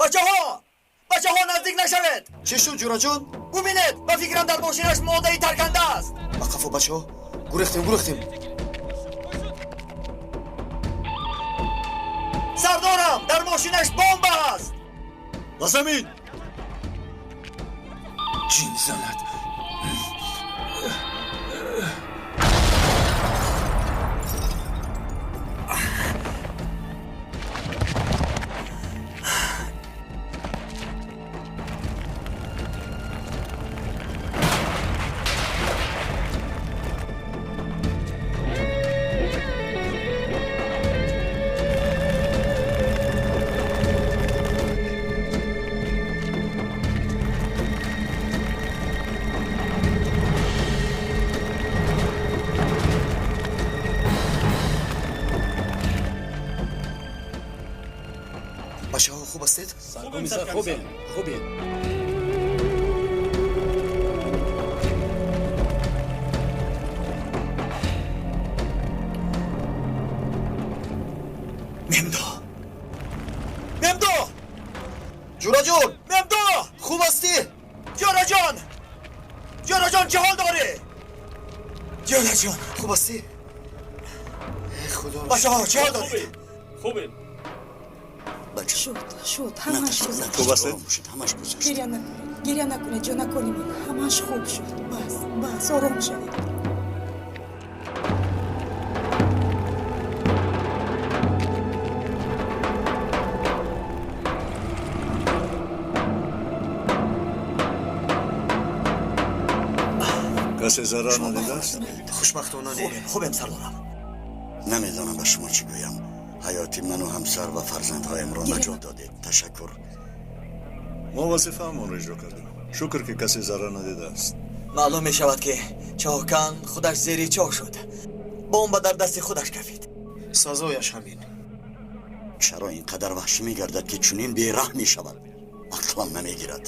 Бачаҳо! Бачаҳо, наздик нашавед! Чӣ шуд, Ҷураҷон? Бубинед, ба фикрам, дар мошинаш моддаи тарканда аст. Ба қафо, бачаҳо, гурехтем, гурехтем! Сардорам, дар мошинаш бомба аст! Ба замин! Ҷин занад! Бачаҳо, хуб ҳастед? Саркомиссар, хубем, хубем. Мемдо, Мемдо! Ҷураҷон! Мемдо! Хуб ҳастӣ? Ҷураҷон, Ҷураҷон, чӣ ҳол дорӣ, Ҷураҷон? Хуб ҳастӣ? Э, Худо! Бачаҳо, чӣ ҳол доред? Хубем. Бача. Шуд, шуд, ҳамаш гузашт. Хуб ҳастед? Шуд, ҳамаш гузашт. Гиря накунед, гиря накунед, ҷонакони ман, ҳамаш хуб шуд. Бас, бас, ором шавед. Касе зарар надидааст? Хушбахтона, не. Хубем, хубем, сардорам. Намедонам, ба шумо чӣ гӯям. Ҳаёти ману ҳамсар ва фарзандҳоямро наҷот додед. Ташаккур. Мо вазифаамонро иҷро кардем. Шукр, ки касе зарар надидааст. Маълум мешавад, ки чоҳкан худаш зери чоҳ шуд, бомба дар дасти худаш кафид. Сазояш ҳамин. Чаро ин қадар ваҳшӣ мегардад, ки чунин бераҳм мешавад? Ақлам намегирад.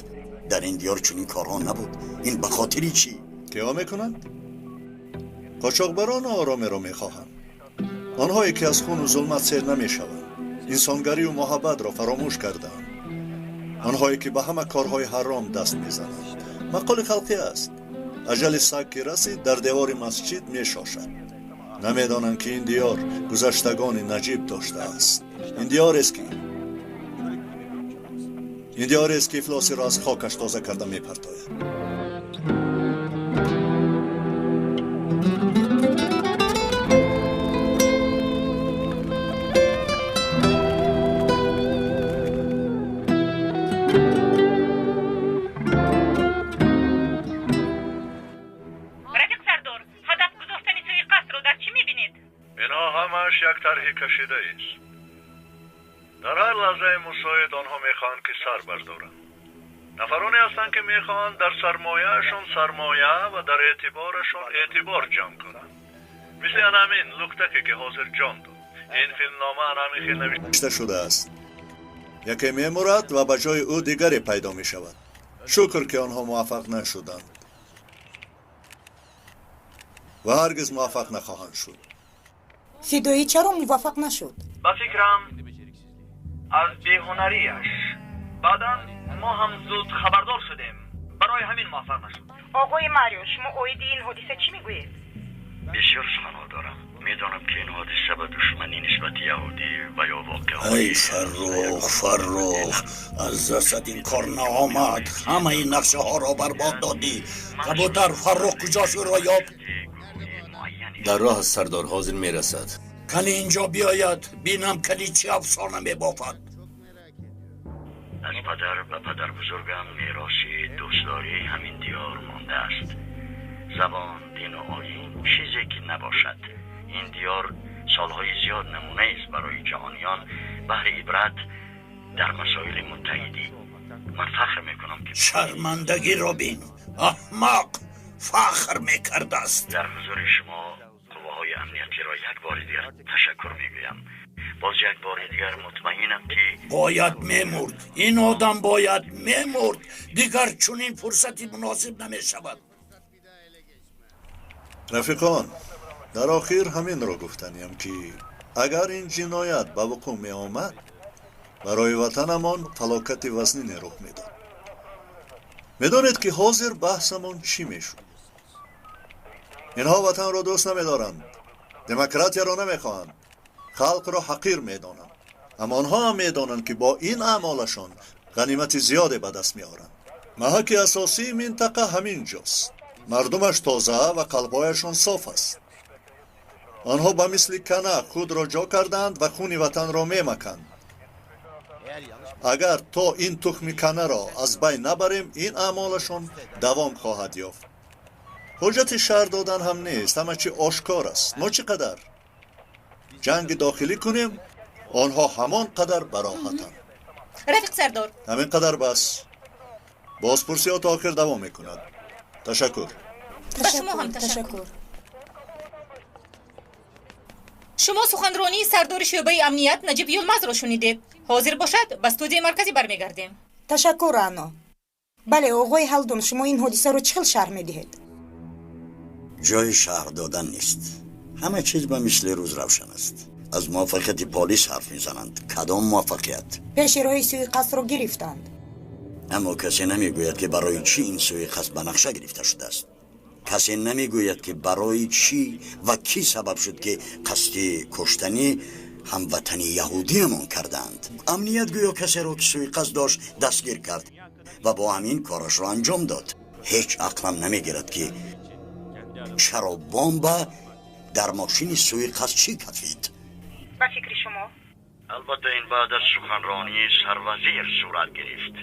Дар ин диёр чунин корҳо набуд. Ин ба хотири чӣ? Киҳо мекунанд? Қочоқбарон оромиро мехоҳанд, онҳое ки аз хуну зулмат сер намешаванд, инсонгарию муҳаббатро фаромӯш кардаанд, онҳое ки ба ҳама корҳои ҳаром даст мезананд. Мақоли халқӣ аст: аҷали саг ки расид, дар девори масҷид мешошад. Намедонанд, ки ин диёр гузаштагони наҷиб доштааст. Ин диёрест, ки ифлосиро аз хокаш тоза карда мепартояд. Рафиқ сардор, ҳадаф гузоштани суиқасдро дар чӣ мебинед? Инҳо ҳамааш як тарҳи кашидаест. Дар ҳар лаҳзаи мусоид онҳо мехоҳанд, ки сар бардоранд. Нафароне ҳастанд, ки мехоҳанд дар сармояашон сармоя ва дар эътиборашон эътибор ҷамъ кунанд, мисли анамин луктаке, ки ҳозир ҷон дод. Ин филмнома анамин хел навишта шудааст: яке мемурад ва ба ҷои ӯ дигаре пайдо мешавад. Шукр, ки онҳо муваффақ нашуданд ва ҳаргиз муваффақ нахоҳанд шуд. Фидоӣ чаро муваффақ нашуд? Ба фикрам, аз беҳунарияш. Баъдан мо ҳам зуд хабардор шудем, барои ҳамин муваффақ нашуд. Оғои Марио, шумо оиди ин ҳодиса чӣ мегӯед? Бисёр суханҳо дорам. Медонам, ки ин ҳодиса ба душманӣ нисбати яҳудӣ ва ё воқеаҳои Ай Фаррух, Фаррух, аз дастат ин кор наомад, ҳамаи нақшаҳоро барбод додӣ. Кабутар, Фаррух куҷост? Ӯро ёб. Дар роҳ аст, сардор, ҳозир мерасад. Кани инҷо биёяд, бинам, кани чӣ афсона мебофад. Аз падар ва падарбузургам мероси дӯстдории ҳамин диёр мондааст. Забон, дину оин, чизе ки набошад. Ин диёр солҳои зиёд намунаест барои ҷаҳониён баҳри ибрат дар масоили муттаҳидӣ. Ман фахр мекунам, ки Шармандагиро бин, аҳмақ фахр мекардааст. Дар ҳузури шумо қувваҳои амниятиро як бори дигар ташаккур мегӯям. Боз як бори дигар мутмаинам, ки Бояд мемурд ин одам, бояд мемурд. Дигар чунин фурсати муносиб намешавад. Рафиқон, дар охир ҳаминро гуфтаниям, ки агар ин ҷиноят ба вуқӯъ меомад, Барои ватанамон фалокати вазнине рух медод. Медонед, ки ҳозир баҳсамон чӣ мешуд? Инҳо ватанро дӯст намедоранд, демократияро намехоҳанд, халқро ҳақир медонанд. Аммо онҳо ҳам медонанд, ки бо ин аъмолашон ғанимати зиёде ба даст меоранд. Маҳаки асосии минтақа ҳамин ҷост. Мардумаш тоза ва қалбҳояшон соф аст. Онҳо ба мисли кана худро ҷо кардаанд ва хуни ватанро мемаканд. Агар то ин тухми канаро аз байн набарем, ин аъмолашон давом хоҳад ёфт. Ҳуҷҷати шарҳ додан ҳам нест, ҳама чи ошкор аст. Мо чӣ қадар ҷанги дохилӣ кунем, онҳо ҳамон қадар бароҳатанд. Рафиқ сардор. Ҳамин қадар бас. Бозпурсиҳо то охир давом мекунад. Ташаккур. Ба шумо ҳам ташаккур. Шумо суханронии сардори шӯъбаи амният Наҷиб Юлмазро шунидед. Ҳозир бошад, ба студияи марказӣ бармегардем. Ташаккур, Рано. Бале, оғои Ҳалдун, шумо ин ҳодисаро чӣ хел шарҳ медиҳед? Ҷои шарҳ додан нест. Ҳама чиз ба мисли рӯз равшан аст. Аз муваффақияти полис ҳарф мезананд. Кадом муваффақият? Пеши роҳи суиқасдро гирифтанд. Аммо касе намегӯяд, ки барои чӣ ин суиқасд ба нақша гирифта шудааст. Касе намегӯяд, ки барои чӣ ва кӣ сабаб шуд, ки қасди куштани ҳамватани яҳудиамон кардаанд. Амният гӯё касеро, ки суиқасд дошт, дастгир кард ва бо ҳамин корашро анҷом дод. Ҳеҷ ақлам намегирад, ки чаро бомба дар мошини суиқасдчӣ кафид. Ба фикри шумо? Албатта, ин баъд аз суханронии сарвазир сурат гирифт.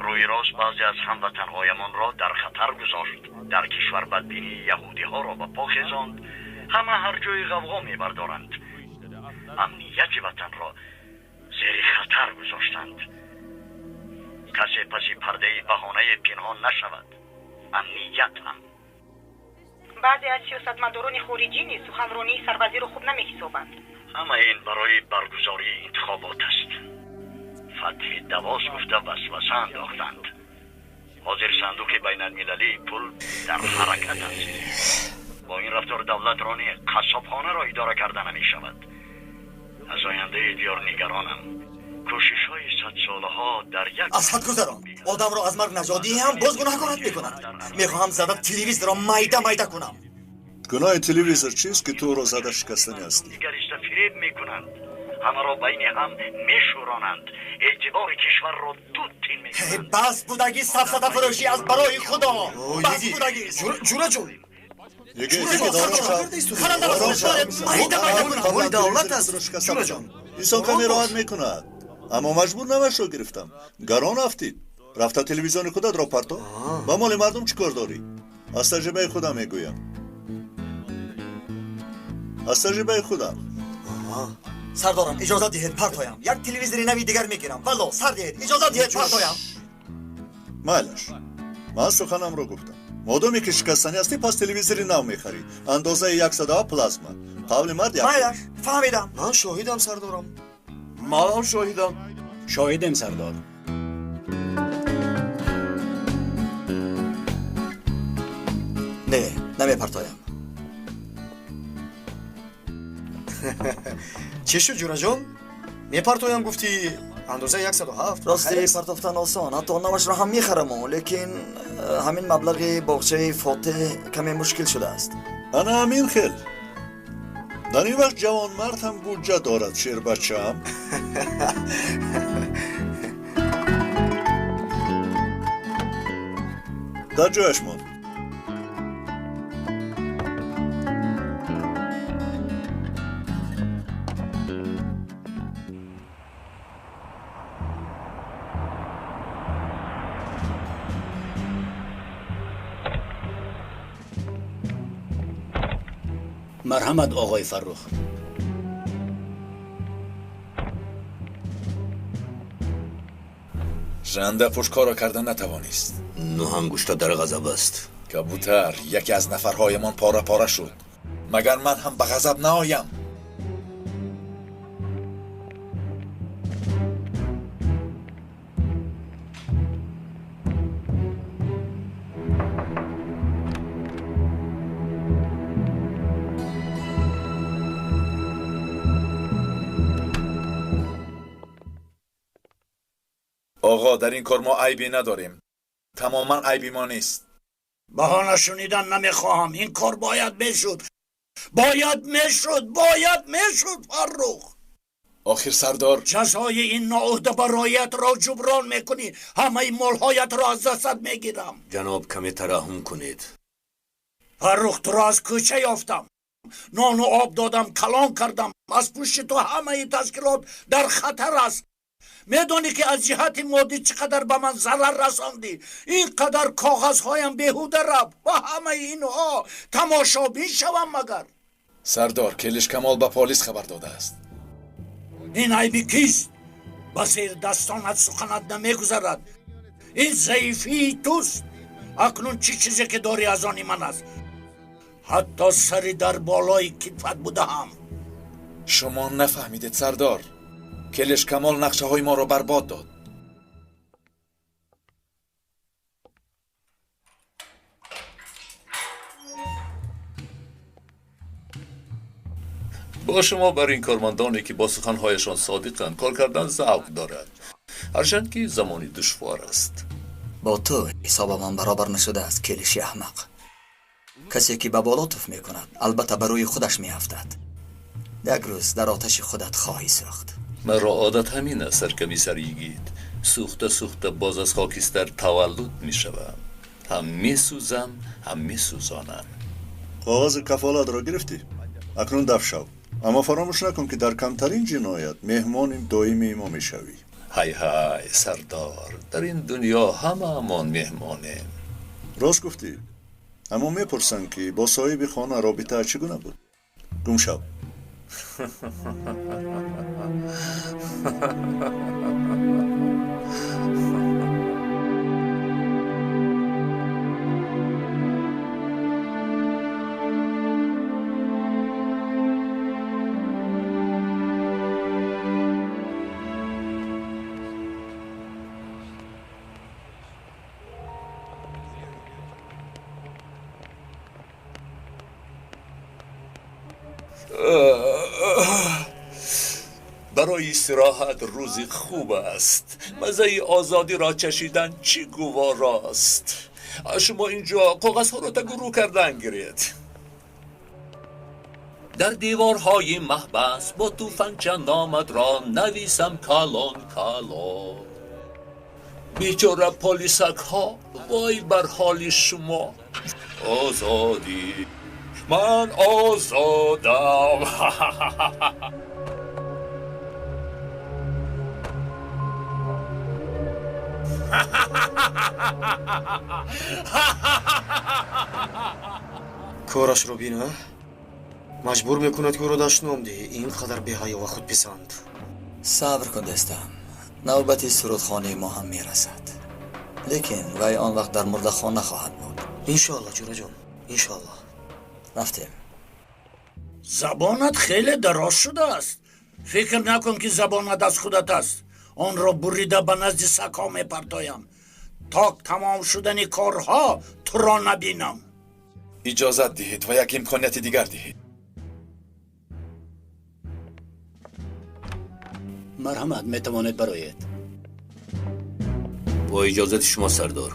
Рӯи рост баъзе аз ҳамватанҳоямонро дар хатар гузошт. Дар кишвар бадбинии яҳудиҳоро ба по хезонд. Ҳама ҳар ҷои ғавғо мебардоранд. Амнияти ватанро зери хатар гузоштанд. Касе паси пардаи баҳонаи пинҳон нашавад. Амният ҳам. Баъзе аз сиёсатмадорони хориҷӣ низ суханронии сарвазирро хуб намеҳисобанд. Ҳама ин барои баргузории интихобот аст. Фатҳи давоз гуфта васваса андохтанд. Ҳозир сандуқи байналмилалии пул дар ҳаракат аст. Бо ин рафтор давлатро не, қассобхонаро идора карда намешавад. Аз ояндаи диёр нигаронам. Кӯшишҳои садсолаҳо дар як аз ҳад гузарон. Одамро аз марг наҷот диҳам, боз гунаҳкорат мекунад. Мехоҳам зада телевизорро майда майда кунам. Гуноҳи телевизор чист, ки ту ӯро зада шикастанӣ ҳастӣ? Дигариста фиреб мекунанд. Ҳамаро байни ҳам мешӯронанд. Эътибори кишварро ду тин мекунанд. Бас будагӣ сафсатафурӯшӣ аз барои Худо. Бас будагӣ. Ҷураҷон. Давлат аст. Ҷураҷон. Инсон каме роҳат мекунад, аммо маҷбур намашро гирифтам. Гарон афтид. Рафта телевизиони худатро парто. Ба моли мардум чӣ кор дорӣ? Аз таҷрибаи худам мегӯям. Аз таҷрибаи худам. Сардорам, иҷозат диҳед партоям. Як телевизори нави дигар мегирам. Валло, сар диҳед, иҷозат диҳед партоям. Майлаш, ман суханамро гуфтам. Модоме ки шикастанӣ ҳастӣ, пас телевизори нав мехарӣ. Андозаи 107 плазма. Қавли мард як. Майлаш, фаҳмидам. Ман шоҳидам, сардорам. Ман шоҳидам. Шоҳидем, сардор. Не, намепартоям. Чӣ шуд, ҷураҷон? Мепартоям гуфтӣ, андозаи 107. Рости партофтан осон, ҳатто навашро ҳам мехараму, лекин ҳамин маблағи боғчаи Фотеҳ каме мушкил шудааст. Ана ҳамин хел. Дар ин вақт ҷавонмард ҳам буҷа дорад, шербачаам. Дар ҷояш монд. Марҳамат, оғои Фаррух. Жанда пушкоро карда натавонист. Нӯҳ ангушта дар ғазаб аст. Кабутар, яке аз нафарҳоямон пора пора шуд. Магар ман ҳам ба ғазаб наоям? Оға, дар ин кор мо айбе надорем. Тамоман айби мо нест. Баҳона шунидан намехоҳам. Ин кор бояд мешуд. Бояд мешуд, бояд мешуд, Фаррух. Охир сардор, ҷазои ин ноуҳдабароятро ҷуброн мекунӣ. Ҳамаи молҳоятро аз дастат мегирам. Ҷаноб, каме тараҳҳум кунед. Фаррух, туро аз кӯча ёфтам. Нону об додам, калон кардам. Аз пушти ту ҳамаи ташкилот дар хатар аст. Медонӣ ки аз ҷиҳати моддӣ чӣ қадар ба ман зарар расондӣ? Ин қадар коғазҳоям беҳуда рафт ва ҳамаи инҳо тамошобин шавам магар? Сардор, Келиш Камол ба полис хабар додааст. Ин айби кист? Ба зери дастонат суханат намегузарад. Ин заифии туст. Акнун чӣ чизе ки дорӣ аз они ман аст. Ҳатто сари дар болои китфат будаам. Шумо нафаҳмидед, сардор. Келиш Камол нақшаҳои моро барбод дод. Бо шумо бар ин кормандоне ки бо суханҳояшон содиқанд кор кардан завқ дорад, ҳарчанд ки замони душвор аст. Бо ту ҳисобамон баробар нашудааст, Келиши аҳмақ. Касе ки ба боло туф мекунад, албатта ба рӯи худаш меафтад. Як рӯз дар оташи худат хоҳӣ сӯхт. Маро одат ҳамин аст, саркамисар йигит. Сӯхта сӯхта боз аз хокистар таваллуд мешавам. Ҳам месӯзам, ҳам месӯзонам. Коғази кафолатро гирифтӣ? Акнун даф шав. Аммо фаромӯш накун ки дар камтарин ҷиноят меҳмони доимии мо мешавӣ. Ҳай ҳай, сардор, дар ин дунё ҳамаамон меҳмонем. Рост гуфтӣ. Аммо мепурсанд ки бо соҳиби хона робитаа чӣ гуна буд? Гум шав. Барои истироҳат рӯзи хуб аст. Маззаи озодиро чашидан чӣ гуворост. Шумо инҷо коғазҳоро тагурӯ кардан гиред. Дар деворҳои маҳбас бо туфангча номатро нависам калон калон. Бечора полисакҳо, вой бар ҳоли шумо. Озодӣ, ман озодам. Корашро бина, маҷбур мекунад ки ӯро дашном диҳӣ. Ин қадар беҳаё ва худписанд. Сабр кун, дӯстам, навбати сурудхонаи мо ҳам мерасад. Лекин вай он вақт дар мурдахона хоҳад буд. Иншоаллоҳ, ҷураҷон, иншоаллоҳ. Рафтем. Забонат хеле дароз шудааст. Фикр накун ки забонат аз худат аст. Онро бурида ба назди сагҳо мепартоям то тамом шудани корҳо туро набинам. Иҷозат диҳед ва як имконияти дигар диҳед. Марҳамат, метавонед бароед. Бо иҷозати шумо, сардор.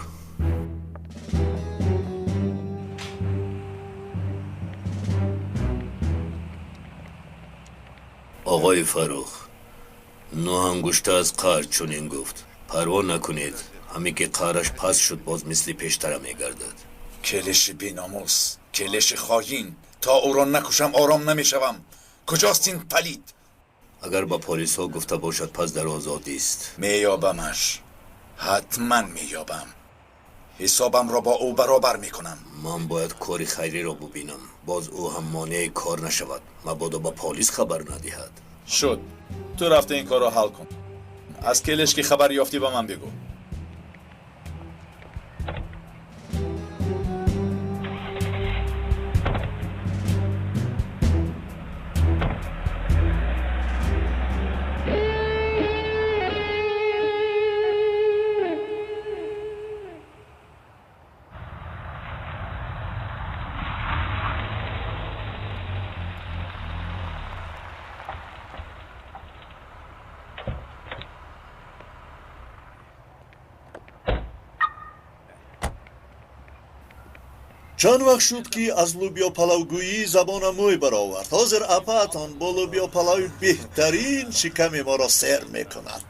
Оғои Фаррух, нӯ ангушта аз қаҳр чунин гуфт: парво накунед, ҳамин ки қаҳраш паст шуд, боз мисли пештара мегардад. Келиши беномус, келиши хоин, то ӯро накушам ором намешавам. Куҷост ин палид? Агар ба полисҳо гуфта бошад, пас дар озодист. Меёбамаш, ҳатман меёбам. Ҳисобамро бо ӯ баробар мекунам. Ман бояд кори хайриро бубинам. Боз ӯ ҳам монеи кор нашавад, мабодо ба полис хабар надиҳад. Шуд, ту рафта ин корро ҳал кун. Аз келиш ки хабар ёфтӣ ба ман бигӯ. Чанд вақт шуд, ки аз лӯбиё палавгӯӣ забонам мӯй баровард. Ҳозир апаатон бо лӯбиё палави беҳтарин шиками моро сер мекунад.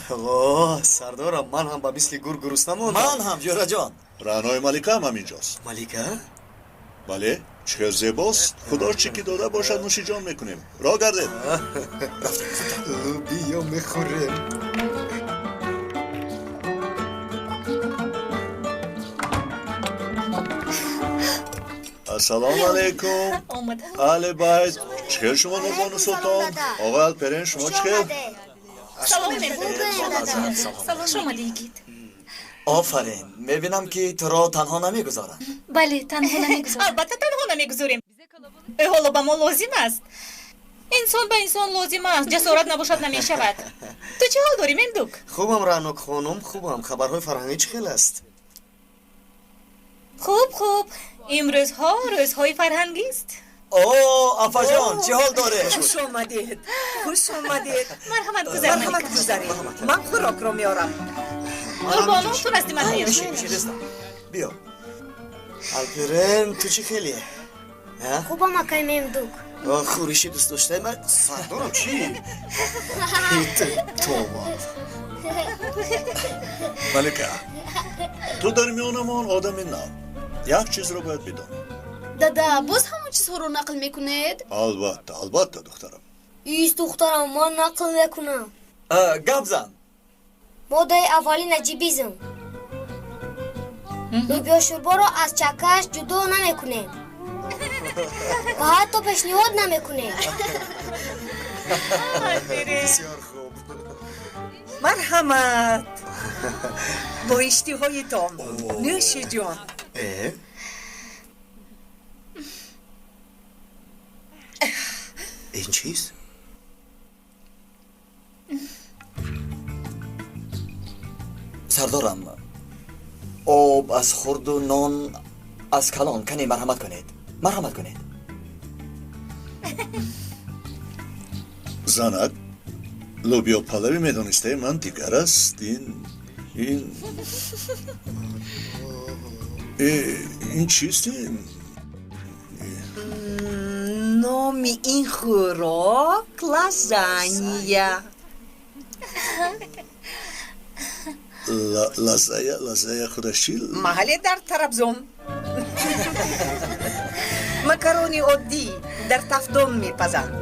Во, сардорам, ман ҳам ба мисли гург гурусна мондам. Ман ҳам, ҷӯраҷон. Раънои Малика ҳам ҳаминҷост. Малика? Бале, чӣ хел зебост. Худо чӣ ки дода бошад, нӯши ҷон мекунем. Роҳ гардед. Лӯбиё мехӯрем. Ассалому алайкум. Аҳли байт. Чӣ хел шумо, Нурбону Султон? Оғои Алперен, шумо чӣ хел? Салом, Хуш омадӣ, йигит. Офарин, мебинам, ки туро танҳо намегузоранд. Бале, танҳо намегузорам. Албатта, танҳо намегузорем. Ӯ ҳоло ба мо лозим аст. Инсон ба инсон лозим аст. Ҷасорат набошад, намешавад. Ту чӣ ҳол дорӣ, Мемдук? Хубам, Раънок хонум, хубам. Хабарҳои фарҳангӣ чӣ хел аст? Хуб, хуб. Имрӯзҳо рӯзҳои фарҳангист. О, апаҷон, чӣ ҳол доред? Хуш омадед, хуш омадед. Марҳамат, гузар. Марҳамат, гузаред. Ман хӯрокро меорам. Нурбону, ту назди ман биё. Бишин, бишин, дӯстам. Биё. Алперен, ту чӣ хеле? Хубам, акай Мемдук. Хӯриши дӯстдоштаи ман. Сардорам, чӣ? Тоба. Малика, ту дар миёнамон одами нав. Як чизро бояд бидонӣ. Дада, боз ҳамон чизҳоро нақл мекунед? Албатта, албатта, духтарам. Ист, духтарам, ман нақл мекунам. Гап зан. Моддаи аввали наҷибизм. Лӯбиёшӯрборо аз чаккааш ҷудо намекунем ва ҳатто пешниҳод намекунем. Бисёр хуб. Марҳамат, бо иштиҳоитон, нӯши ҷон. Ин чист? Сардорам, об аз хурду нон аз калон. Кане, марҳамат кунед, марҳамат кунед. Занак, лӯбиё палави медонистаи ман дигар аст. Ин чист? Номи ин хӯрок лазанья. Лазая, лазая худаш чӣ? Маҳалле дар Трабзон. Макарони оддӣ дар тафдон мепазанд.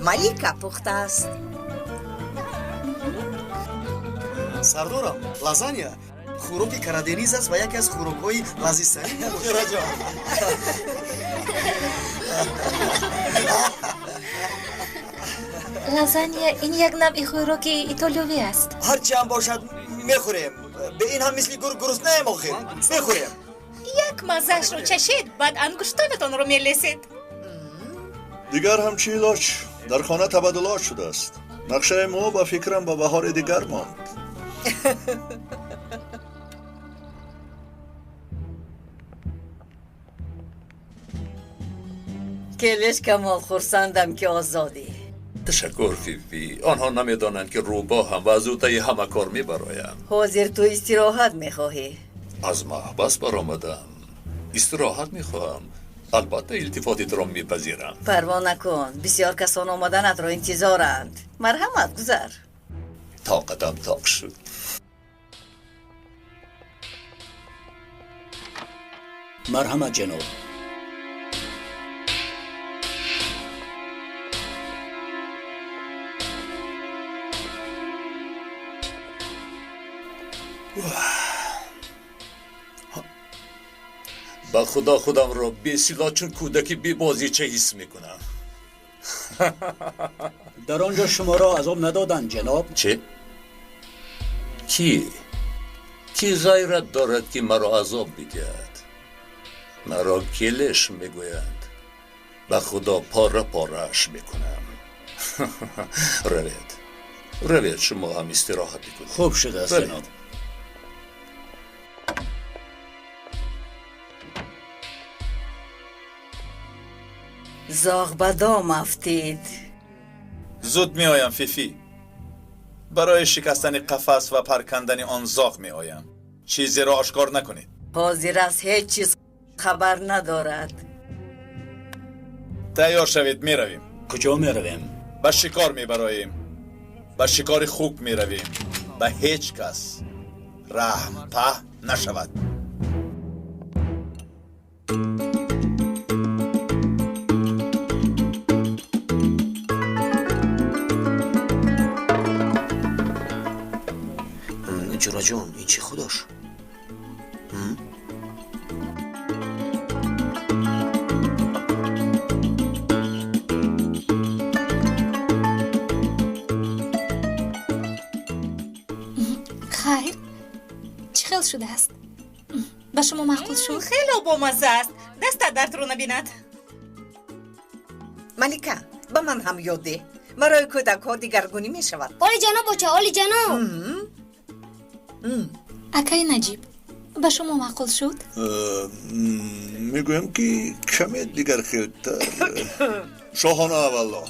Малика пухтааст. Сардорам, лазанья хӯроки Карадениз аст ва яке аз хӯрокҳои лазизтарин мебошад. Лазанья ин як навъи хӯроки итолиёвӣ аст. Ҳарчи ҳам бошад, мехӯрем. Бе ин ҳам мисли гург гуруснаем, охир. Мехӯрем. Як маззаашро чашед, баъд ангуштонатонро мелесед. Дигар ҳам чӣ илоҷ? Дар хона табаддулот шудааст. Нақшаи мо, ба фикрам, ба баҳори дигар монд. Келеш Камол, хурсандам, ки озодӣ. Ташаккур, Фифи. Онҳо намедонанд, ки рӯбоҳам ва аз уҳдаи ҳама кор мебароям. Ҳозир ту истироҳат мехоҳӣ. Аз маҳбас баромадам, истироҳат мехоҳам. Албатта, илтифоти туро мепазирам. Парво накун, бисёр касон омаданатро интизоранд. Марҳамат, гузар. Тоқатам тоқ шуд. Марҳамат, ҷаноб. Ба худо, худамро бесилоҳ, чун кӯдаки бебозича ҳис мекунам. Дар он ҷо шуморо азоб надоданд, ҷаноб? Чӣ? Кӣ? Кӣ ғайрат дорад, ки маро азоб бидиҳад? Маро келеш мегӯянд. Ба худо, пора порааш мекунам. Равед, равед, шумо ҳам истироҳат бикунед. Хуб шудааст, ҷаноб. Зоғ ба дом афтид. Зуд меоям, Фифи. Барои шикастани қафас ва паркандани он зоғ меоям. Чизеро ошкор накунед. Ҳозир аз ҳеҷ чиз Хабар надорад. Тайёр шавед, меравем. Куҷо меравем? Ба шикор мебароем. Ба шикори хук меравем. Ба ҳеҷ кас раҳм паҳн нашавад. Ҷураҷон, ин чӣ худош? Хайр, чӣ хел шудааст? Ба шумо маъқул шуд? Хело бомазза аст. Дастат дардро набинад. Малика, ба ман ҳам ёд деҳ. Барои кӯдакҳо дигаргунӣ мешавад. Оли ҷаноб, боча, оли ҷаноб. Акаи Наҷиб, ба шумо маъқул шуд? Мегӯям ки каме дигар хелтар. Шоҳона, валлоҳ,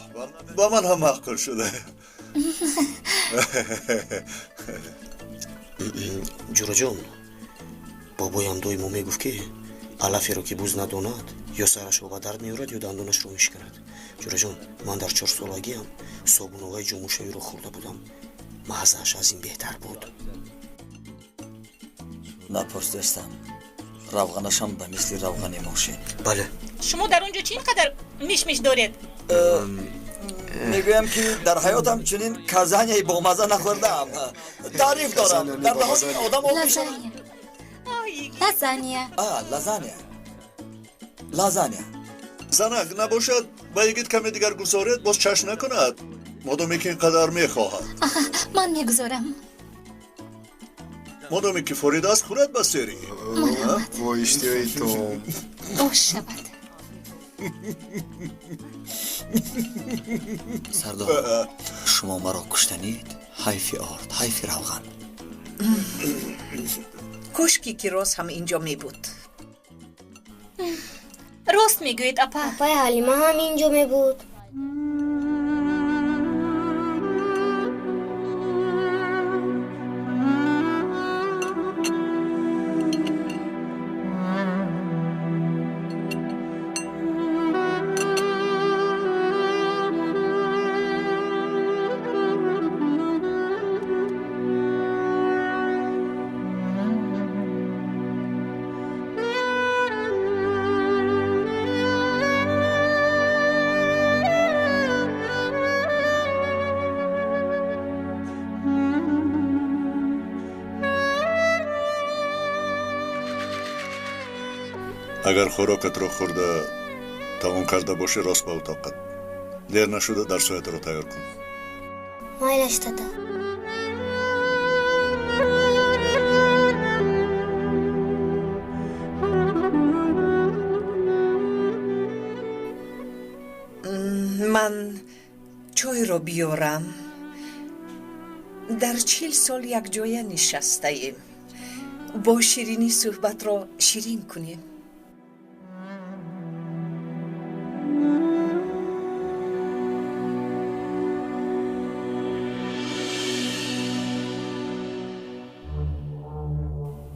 ба ман ҳам маъқул шуда. Ҷураҷон, бобоям доимо мегуфт, ки алаферо ки буз надонад, ё сарашро ба дард меорад, ё дандонашро мешиканад. Ҷураҷон, ман дар чорсолагиам собуноваи ҷомушавиро хӯрда будам. Маззааш аз ин беҳтар буд. Напурс, дӯстам, равғанашам ба мисли равғани мошин. Бале. Шумо дар он ҷо чӣ ин қадар мишмиш доред? Мегӯям, ки дар ҳаётам чунин казанияи бомазза нахӯрдаам. Таъриф дорам, дар даҳони одам об мешавад. Лазанья. Лазанья, лазанья. Занак, набошад, ба йигит каме дигар гузоред, боз чашм накунад, модоме ки ин қадар мехоҳад. Ман мегузорам. Модоме ки форида аст, хӯрад ба серӣ. Бо иштиҳои том. Ош шавад. Сардор, шумо маро куштанид. Ҳайфи орд, ҳайфи равған. Кошки ки роз ҳам инҷо мебуд. Рост мегӯед, апа. Апаи Ҳалима ҳам инҷо мебуд. Агар хӯрокатро хӯрда тамом карда бошӣ, рост ба утоқат. Дер нашуда дарсҳоятро тайёр кун. Майлаш, дада. Ман чойро биёрам. Дар 40 сол якҷоя нишастаем. Бо ширинӣ суҳбатро ширин кунем.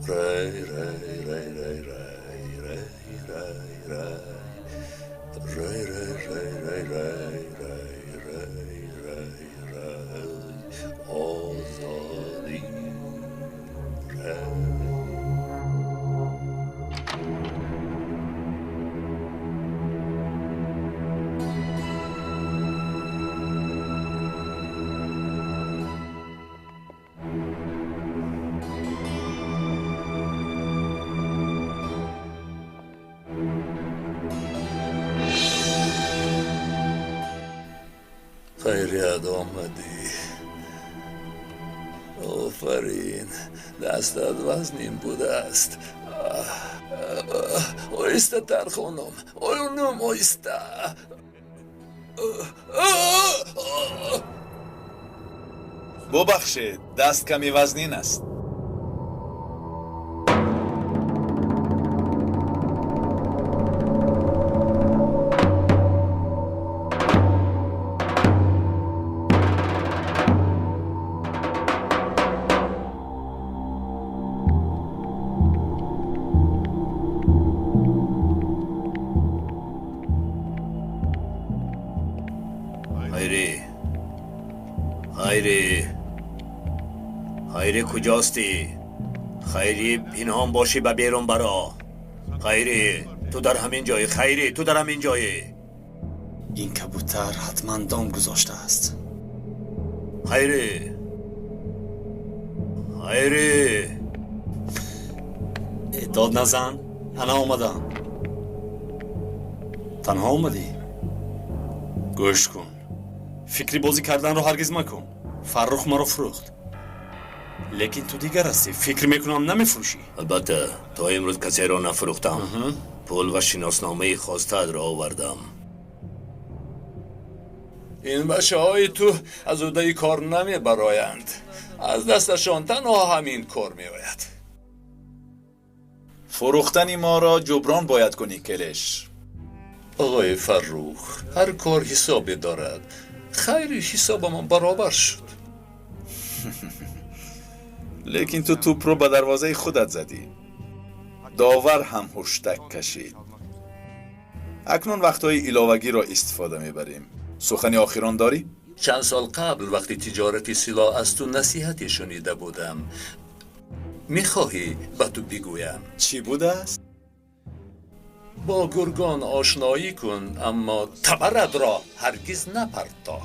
Рай, рай, рай, рай, рай, рай, рай, рай. Рай, рай, рай, рай, рай, рай, рай, рай, рай. Озодӣ, рай. Хайрият омадӣ. Офарин, дастат вазнин будааст. Оҳистатар, хонум, хонум, оҳиста. Бубахшед, даст каме вазнин аст. Хайри, Хайри куҷостӣ? Хайри пинҳон бошӣ ба берун баро. Хайри ту дар ҳамин ҷойӣ. Хайри ту дар ҳамин ҷойӣ. Ин кабутар ҳатман дом гузоштааст. Хайри, Хайри. Дод назан, ана омадам. Танҳо омадӣ? Гӯш кун, фикри бозӣ карданро ҳаргиз макун. Фаррух маро фурӯхт, лекин ту дигар ҳастӣ. Фикр мекунам намефурӯшӣ. Албатта, то имрӯз касеро нафурӯхтам. Пул ва шиносномаи хостаатро овардам. Ин бачаҳои ту аз уҳдаи кор намебароянд. Аз дасташон танҳо ҳамин кор меояд. Фурӯхтани моро ҷуброн бояд кунӣ, Келеш. Оғои Фаррух, ҳар кор ҳисобе дорад. Хайри ҳисобамон баробар шуд. Лекин ту тӯпро ба дарвозаи худат задӣ. Довар ҳам ҳуштак кашид. Акнун вақтҳои иловагиро истифода мебарем. Сухани охирон дорӣ? Чанд сол қабл вақти тиҷорати силоҳ аз ту насиҳате шунида будам. Мехоҳӣ ба ту бигӯям? Чӣ будааст? Бо гургон ошноӣ кун, аммо табаратро ҳаргиз напарто.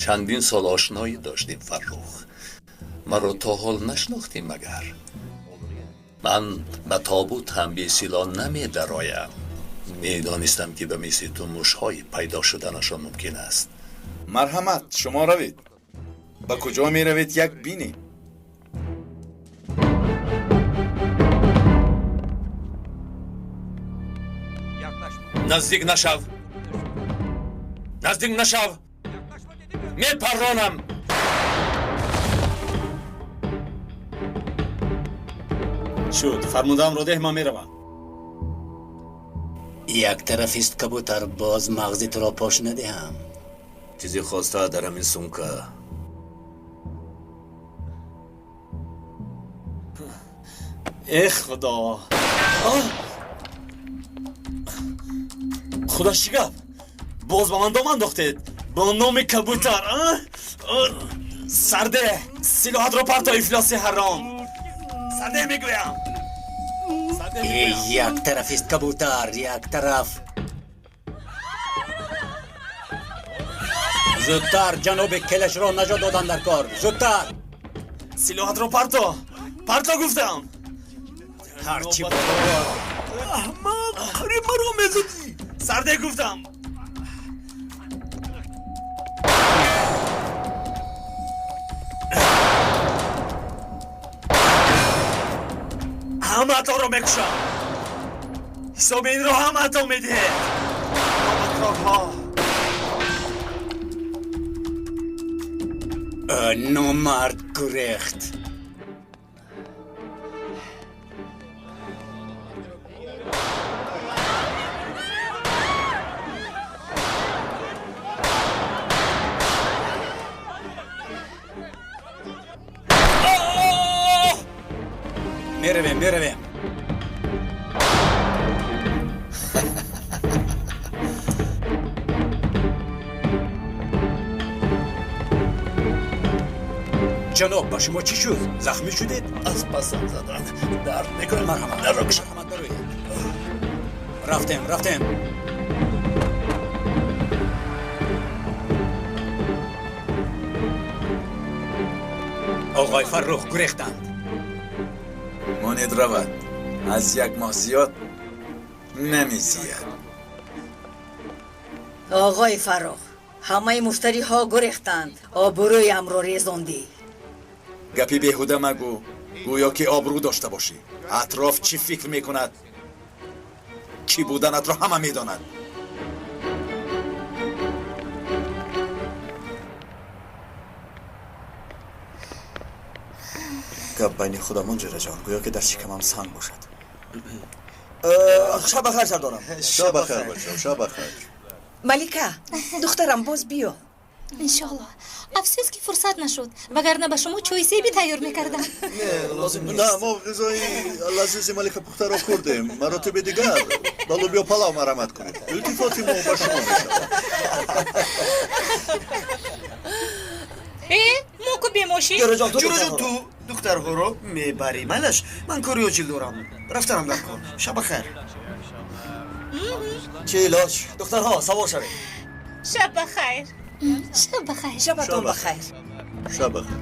Чандин сол ошноӣ доштем, Фаррух. Маро то ҳол нашинохтӣ магар? Ман ба тобут ҳам бесилоҳ намедароям. Медонистам ки ба мисли ту мушҳое пайдо шуданашон мумкин аст. Марҳамат, шумо равед. Ба куҷо меравед, як бинед. Наздик нашав, наздик нашав, мепарронам. Шуд, фармудаамро деҳ, ман меравам. Як тарафист кабутар, боз мағзи туро пош надиҳам. Чизе хоста дар ҳамин сумка. Э худо, худо, чӣ гап? Боз ба ман дом андохтед бо номи кабутар. Сарде, силоҳатро парто, ифлоси ҳаром. Сарде мегӯям. Як тарафист кабутар, як тараф. Зудтар ҷаноби Келешро наҷот додан дар кор. Зудтар. Силоҳатро парто, парто гуфтам. Ҳарчи аҳмақ, қариб маро мезадӣ. Сарде гуфтам. Ҳамаатонро мекушам. Ҳисоби инро ҳамаатон медиҳед. Номакрорҳо. Номард гурехт. Меравем, меравем. Ҷаноб, ба шумо чӣ шуд? Захмӣ шудед? Аз пасам заданд. Дард мекунад. Марҳамат, дарро кушо. Марҳамат, дароед. Рафтем, рафтем. Оғои Фаррух гурехтанд. Монед равад. Аз як моҳ зиёд намезияд. Оғои Фаррух, ҳамаи муштариҳо гурехтанд. Обрӯямро резондӣ. Гапи беҳуда магӯ, гӯё ки обрӯ дошта бошӣ. Атроф чӣ фикр мекунад? Кӣ буданатро ҳама медонад. Гап байни худамон, ҷураҷон, гӯё ки дар шикамам санг бошад. Шаб бахайр, сардорам. Шаб бахайр, бачам, шаб бахайр. Малика, духтарам, боз биё. Иншоалло. Афсӯс ки фурсат нашуд, вагарна ба шумо чойи себӣ тайёр мекардам. Не, лозим нест. На, мо ғизои лазизи Малика пухтаро хӯрдем. Маротиби дигар ба лӯбиё палав марҳамат кунед. Илтифоти мо ба шумо мешавад. Мо ку бемошин. Ҷӯраҷон, ту духтарҳоро мебарӣ. Майлаш, ман кори оҷил дорам. Рафтанам дар кор. Шаб бахайр. Чӣ илоҷ? Духтарҳо, савор шавед. Шаб бахайр. Шаб бахайр. Шабатон бахайр. Шаб бахайр.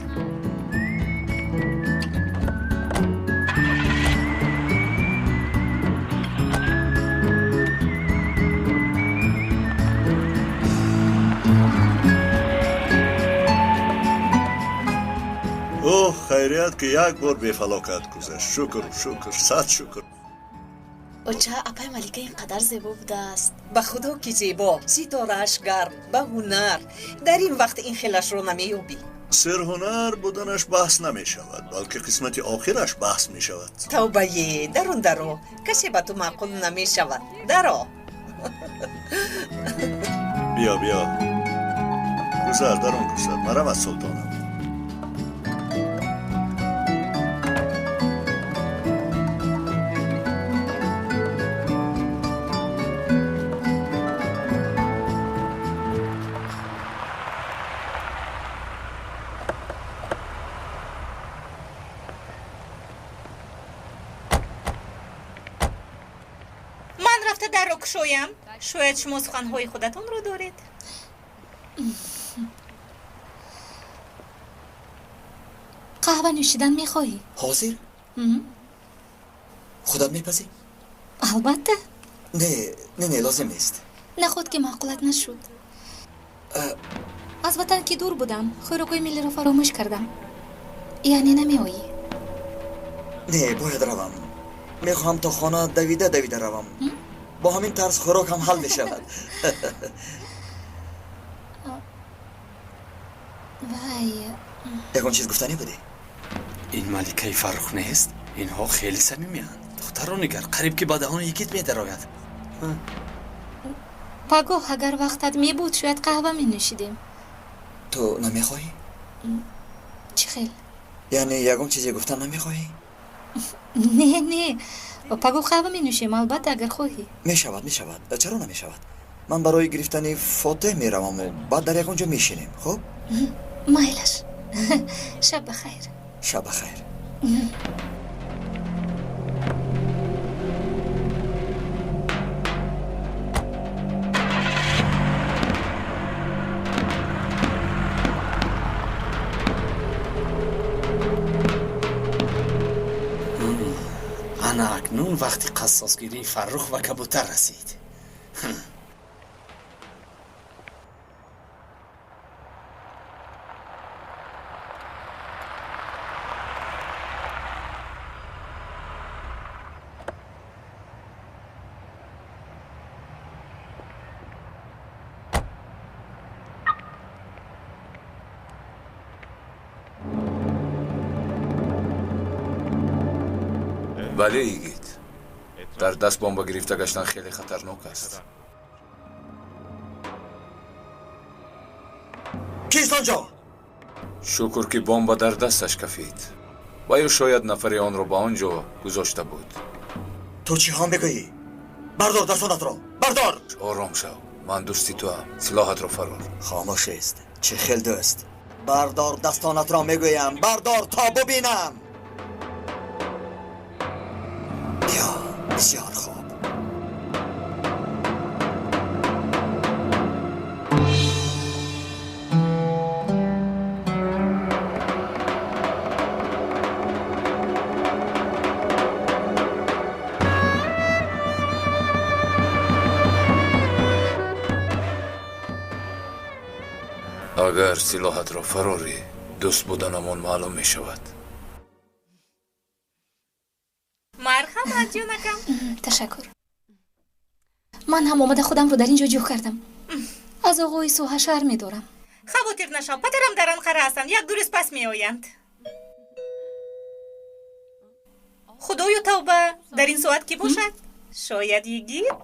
Оҳ, хайрият ки як бор бефалокат гузашт. Шукр, шукр, сад шукр. Оча, апай Малика ин қадар зебо будааст. Ба худо ки зебо, ситорааш гарм, ба ҳунар. Дар ин вақт ин хелашро намеёбӣ. Серҳунар буданаш баҳс намешавад, балки қисмати охираш баҳс мешавад. Тавбае, дарун даро, касе ба ту маъқул намешавад. Даро. Биё, биё. Гузар, дарун гузар. Марамат султонам. Кушоям. Шояд шумо суханҳои худатонро доред. Қаҳва нӯшидан мехоҳӣ? Ҳозир? Худат мепазӣ? Албатта. Не, не, не, лозим нест. Наход ки маъқулат нашуд. Аз ватан ки дур будам, хӯрокҳои миллиро фаромӯш кардам. Яъне намеоӣ? Не, бояд равам. Мехоҳам то хона давида давида равам. Бо ҳамин тарз хӯрок ҳам ҳал мешавад. Вай, ягон чиз гуфтанӣ будӣ? Ин маликаи Фаррух нест? Инҳо хеле самимиянд. Духтарро нигар, қариб ки ба даҳони йигит медарояд. Пагоҳ агар вақтат мебуд, шояд қаҳва менӯшидем. Ту намехоҳӣ? Чӣ хел? Яъне ягон чизе гуфтан намехоҳӣ? Не, не, пагоҳ қаҳва менӯшем, албатта, агар хоҳӣ. Мешавад, мешавад. Чаро намешавад? Ман барои гирифтани фотеҳ мераваму баъд дар ягон ҷо мешинем, хуб? Майлаш. Шаб бахайр. Шаб бахайр. Ана акнун вақти қассосгирии Фаррух ва кабутар расид. Бале, йигит, дар даст бомба гирифта гаштан хеле хатарнок аст. Кист он ҷо? Шукр ки бомба дар дасташ кафид. Ва ё шояд нафаре онро ба он ҷо гузошта буд. Ту чӣ ҳам бигӯӣ? Бардор дастонатро, бардор! Ором шав, ман дӯсти туам. Силоҳатро фарор. Хомӯш аст. Чӣ хел дӯст? Бардор дастонатро мегӯям, бардор то бубинам. Биё, бисёр хуб. Агар силоҳатро фарорӣ, дӯст буданамон маълум мешавад. Марҳамат, ҷонакам. Ташаккур. Ман ҳам омада худамро дар ин ҷо ҷӯ кардам. Аз оғои соҳа медорам. Хавотир нашав, падарам дар Анқара ҳастанд, як ду рӯз пас меоянд. Худоё тавба, дар ин соат кӣ бошад? Шояд йигит?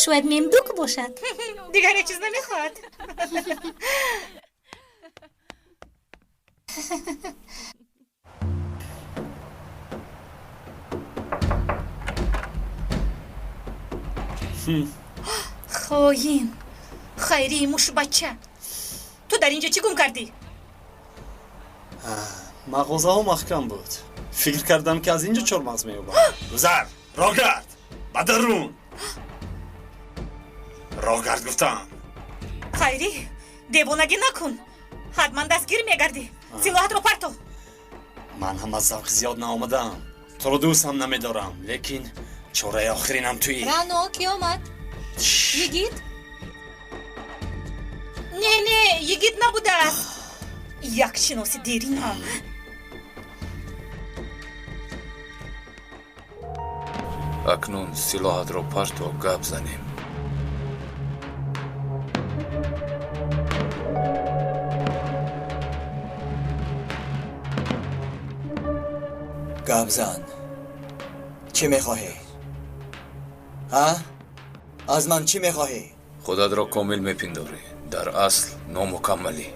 Шояд мемдук бошад. Дигар ҳеҷ чиз намехоҳад. Хоин, хайрии мушбача. Ту дар инҷо чӣ гум кардӣ? Мағозаҳо маҳкам буд. Фикр кардам, ки аз инҷо чормағз меёбам. Гузар, роҳгард, ба дарун. Роҳгард гуфтам. Хайрӣ, девонагӣ накун. Ҳатман дастгир мегардӣ. Силоҳатро парто. Ман ҳам аз завқи зиёд наомадаам. Туро дӯст ҳам намедорам, лекин чораи охиринам туӣ. Рано, кӣ омад? Йигит? Не, не, йигит набудааст. Як шиноси деринам. Акнун силоҳатро парто, гап занем. Гап зан. Чӣ мехоҳӣ? Ҳа? Аз ман чӣ мехоҳӣ? Худатро комил мепиндорӣ, дар асл номукаммалӣ.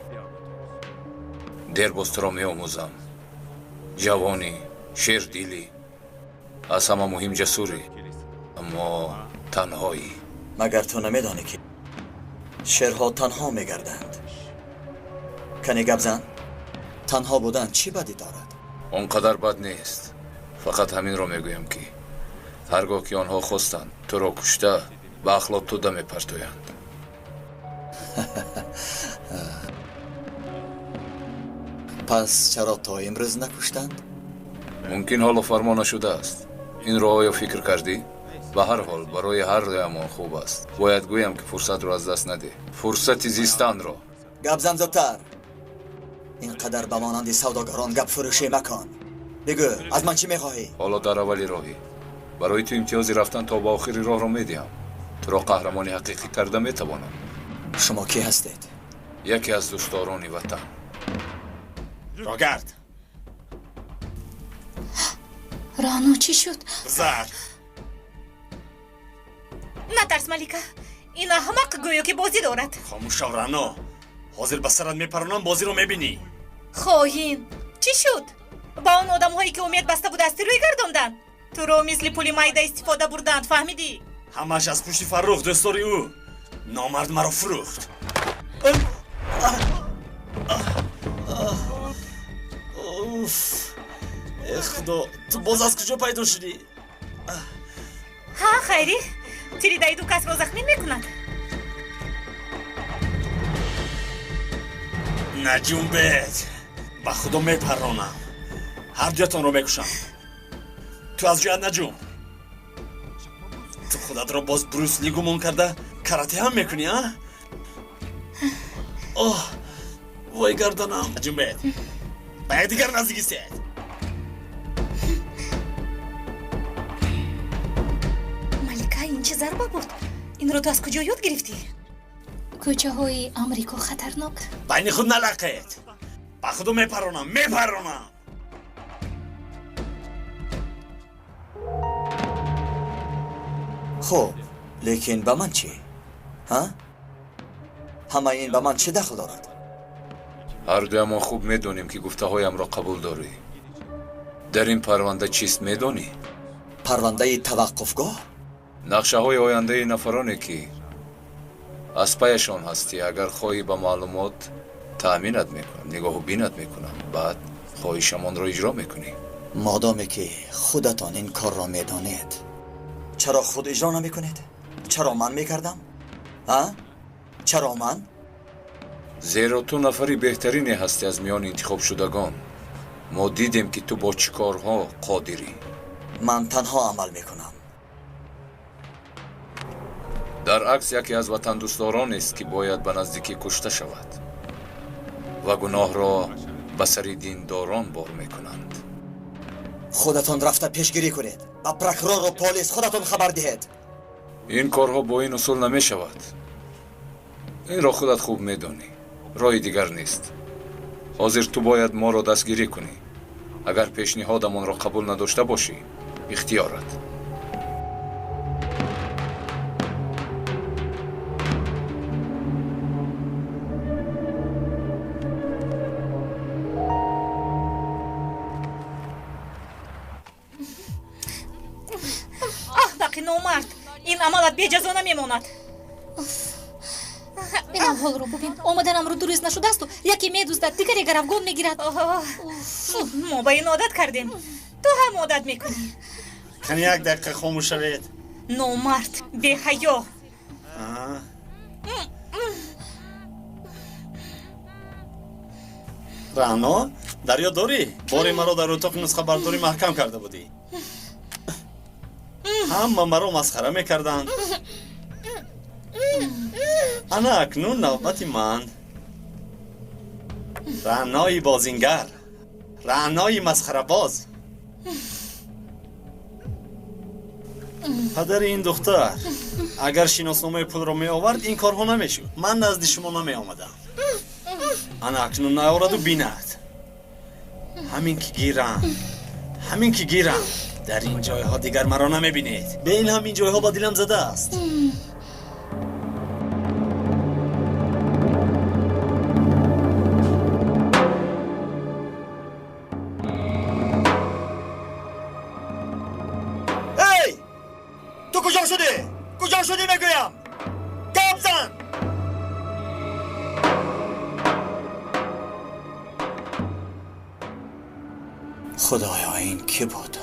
Дер боз туро меомӯзам. Ҷавонӣ, шердилӣ, аз ҳама муҳим ҷасурӣ, аммо танҳоӣ. Магар ту намедонӣ, ки шерҳо танҳо мегарданд? Кане гап зан. Танҳо будан чӣ бадӣ дорад? Он қадар бад нест. Фақат ҳаминро мегӯям, ки ҳар гоҳ ки онҳо хостанд, туро кушта ба ахлот тӯда мепартоянд. Пас чаро то имрӯз накуштанд? Мумкин ҳоло фармо нашудааст. Инро оё фикр кардӣ? Ба ҳар ҳол барои ҳар дуямон хуб аст. Бояд гӯям, ки фурсатро аз даст надеҳ. Фурсати зистанро. Гап зан зудтар. Ин қадар ба монанди савдогарон гапфурӯшӣ макун. Бигӯ, аз ман чӣ мехоҳӣ? Ҳоло дар аввали роҳӣ. Барои ту имтиёзи рафтан то ба охири роҳро медиҳам. Туро қаҳрамони ҳақиқӣ карда метавонам. Шумо кӣ ҳастед? Яке аз дӯстдорони ватан. Роҳгард. Рано, чӣ шуд? Гузар. Натарс, Малика. Ин аҳмақ гӯё ки бозӣ дорад. Хомӯш шав, Рано. Ҳозир ба сарат мепаронам, бозиро мебинӣ. Хоҳин, чӣ шуд? Ба он одамҳое, ки умед баста буд, аз рӯй гардонданд? Туро мисли пули майда истифода бурданд, фаҳмидӣ? Ҳамааш аз пушти Фаррух, дӯстдори ӯ. Номард маро фурӯхт. Уф, э худо, ту боз аз куҷо пайдо шудӣ? Ҳа, Хайрӣ, тиридаи ду касро захмин мекунад. Наҷунбед, ба худо мепаронам. Ҳар дуятонро мекушам. Ту аз ҷоят наҷум. Ту худатро боз Брюс Ли гумон карда карате ҳам мекунӣ, а? Оҳ, вой гарданам. Наҷунбед, ба якдигар наздик истед. Малика, ин чӣ зарба буд? Инро ту аз куҷо ёд гирифтӣ? Кӯчаҳои Амрико хатарнок. Байни худ налақед. Ба худо мепаронам, мепаронам. Хуб, лекин ба ман чӣ? Ҳа? Ҳамаи ин ба ман чӣ дахл дорад? Ҳар дуямон хуб медонем, ки гуфтаҳоямро қабул дорӣ. Дар ин парванда чист медонӣ? Парвандаи таваққуфгоҳ? Нақшаҳои ояндаи нафароне, ки аз паяшон ҳастӣ, агар хоҳӣ ба маълумот таъминат мекунам, нигоҳу бинат мекунам, баъд хоҳишамонро иҷро мекунӣ. Модоме ки худатон ин корро медонед, чаро худ иҷро намекунед? Чаро ман мекардам? А? Чаро ман? Зеро ту нафари беҳтарине ҳастӣ аз миёни интихобшудагон. Мо дидем, ки ту бо чӣ корҳо қодирӣ. Ман танҳо амал мекунам. Дар акс яке аз ватандӯстдоронест, ки бояд ба наздикӣ кушта шавад ва гуноҳро ба сари диндорон бор мекунанд. Худатон рафта пешгирӣ кунед. Ба прокурору полис худатон хабар диҳед. Ин корҳо бо ин усул намешавад. Инро худат хуб медонӣ. Роҳи дигар нест. Ҳозир ту бояд моро дастгирӣ кунӣ. Агар пешниҳодамонро қабул надошта бошӣ, ихтиёрат. Аҳмақи номард, ин амалат беҷазо намемонад. Ҳолро бубин, омаданамро 2 рӯз нашудаасту яке медуздад, дигаре гаравгон мегирад. Мо ба ин одат кардем, ту ҳам одат мекунӣ. Кани як дақиқа хомӯш шавед. Номард, беҳаё. Раъно, дар ёд дорӣ, боре маро дар утоқи нусхабардорӣ маҳкам карда будӣ? Ҳама маро масхара мекарданд. Ана акнун навбати ман. Раънои бозингар, Раънои масхарабоз. Падари ин духтар агар шиносномаи пулро меовард, ин корҳо намешуд. Ман назди шумо намеомадам. Ана акнун наораду бинад. Ҳамин ки гирам, ҳамин ки гирам, дар ин ҷойҳо дигар маро намебинед. Бе ин ҳам ин ҷойҳо ба дилам задааст. Эй! Ту куҷо шудӣ? Куҷо шудӣ мегӯям? Гап зан! Худоё, ин кӣ буд?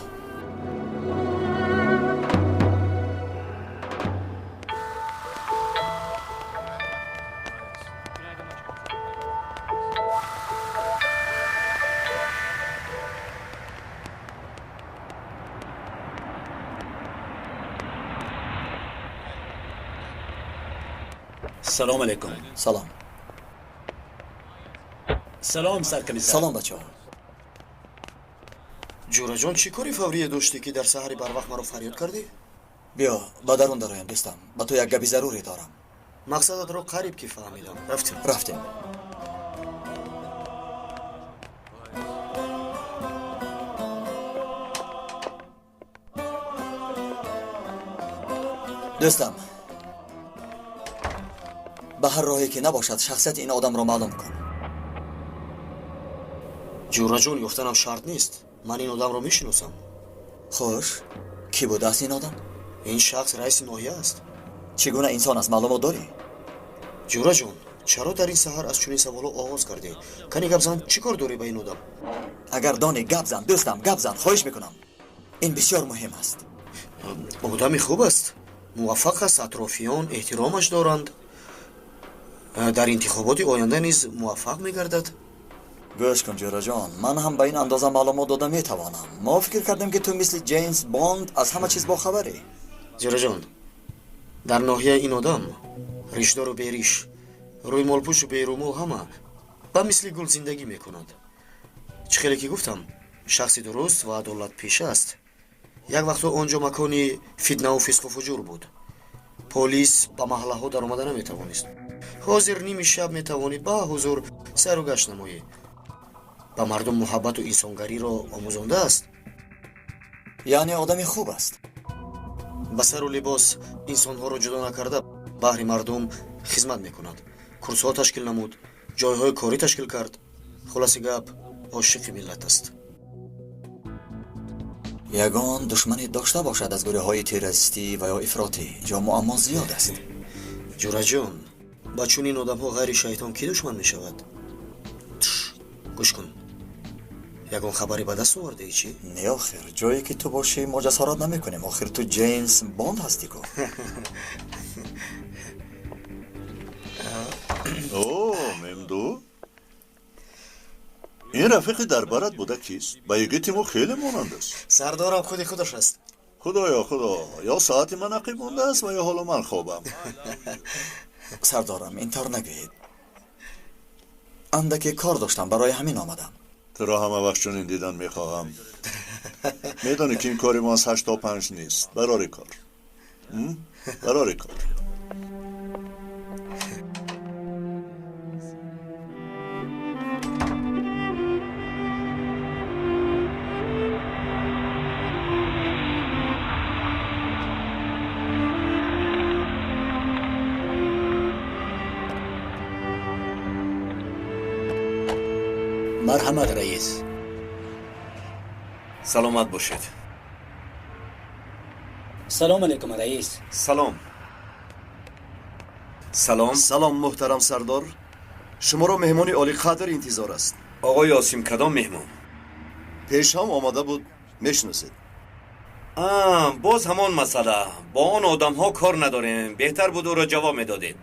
Салом алейкум. Салом. Салом, саркомиссар. Салом, бачаҳо. Ҷӯраҷон, чӣ кори фаврие доштӣ, ки дар саҳари барвақт маро фарёд кардӣ? Биё, ба дарун дароям, дӯстам. Ба ту як габи заруре дорам. Мақсадатро қариб ки фаҳмидам. Рафтем. Рафтем. Дӯстам, ба ҳар роҳе ки набошад, шахсияти ин одамро маълум кун. Ҷӯраҷон, ёфтанам шарт нест. Ман ин одамро мешиносам. Хуш, кӣ будааст ин одам? Ин шахс раиси ноҳия аст. Чӣ гуна инсон аст, маълумот дорӣ? Ҷӯраҷон, чаро дар ин саҳар аз чунин саволҳо оғоз кардӣ? Кани гап зан, чӣ кор дорӣ ба ин одам? Агар донӣ, гап зан, дӯстам, гап зан, хоҳиш мекунам. Ин бисёр муҳим аст. Одами хуб аст, муваффақ аст, атрофиён эҳтиромаш доранд. Дар интихоботи оянда низ муваффақ мегардад. Гӯш кун, ҷӯраҷон, ман ҳам ба ин андоза маълумот дода метавонам. Мо фикр кардем, ки ту мисли Ҷеймс Бонд аз ҳама чиз бохабарӣ. Ҷӯраҷон, дар ноҳияи ин одам ришдору бериш, рӯймолпӯшу берӯмол ҳама ба мисли гул зиндагӣ мекунанд. Чӣ хеле ки гуфтам, шахси дуруст ва адолатпеша аст. Як вақтҳо он ҷо макони фитнаву фисқу фуҷур буд. Полис ба маҳаллаҳо даромада наметавонист. Ҳозир ними шаб метавонӣ ба ҳузур сайру гашт намоӣ. Ба мардум муҳаббату инсонгариро омӯзондааст. Яъне одами хуб аст. Ба сару либос инсонҳоро ҷудо накарда, баҳри мардум хизмат мекунад. Курсҳо ташкил намуд, ҷойҳои корӣ ташкил кард. Хулоси гап, ошиқи миллат аст. Ягон душмане дошта бошад аз гурӯҳҳои террористӣ ва ё ифротӣ, ҷо муаммо зиёд аст. Ҷӯраҷон, ба чунин одамҳо ғайри шайтон кӣ душман мешавад? Гӯш кун, ягон хабаре ба даст овардаӣ чӣ? Не, охир, ҷое ки ту бошӣ мо ҷасорат намекунем. Охир ту Ҷеймс Бонд ҳастӣ ку. О, Мемду, ин рафиқи дарбарат буда кист? Ба йигити мо хеле монанд аст. Сардорам худи худаш аст. Худоё, худо, ё соати ман ақиб мондааст ва ё ҳоло ман хобам. Сардорам, ин тавр нагӯед. Андаке кор доштам, барои ҳамин омадам. Туро ҳама вақт чунин дидан мехоҳам. Медонӣ ки ин кори мо аз 8 то 5 нест. Барори кор, барори кор. Марҳамат, раис. Саломат бошед. Салом алейкум, раис. Салом. Салом. Салом, муҳтарам сардор. Шуморо меҳмони олиқадр интизор аст. Оғои Осим, кадом меҳмон? Пеш ҳам омада буд, мешиносед. Боз ҳамон масъала. Бо он одамҳо кор надорем. Беҳтар буд ӯро ҷавоб медодед.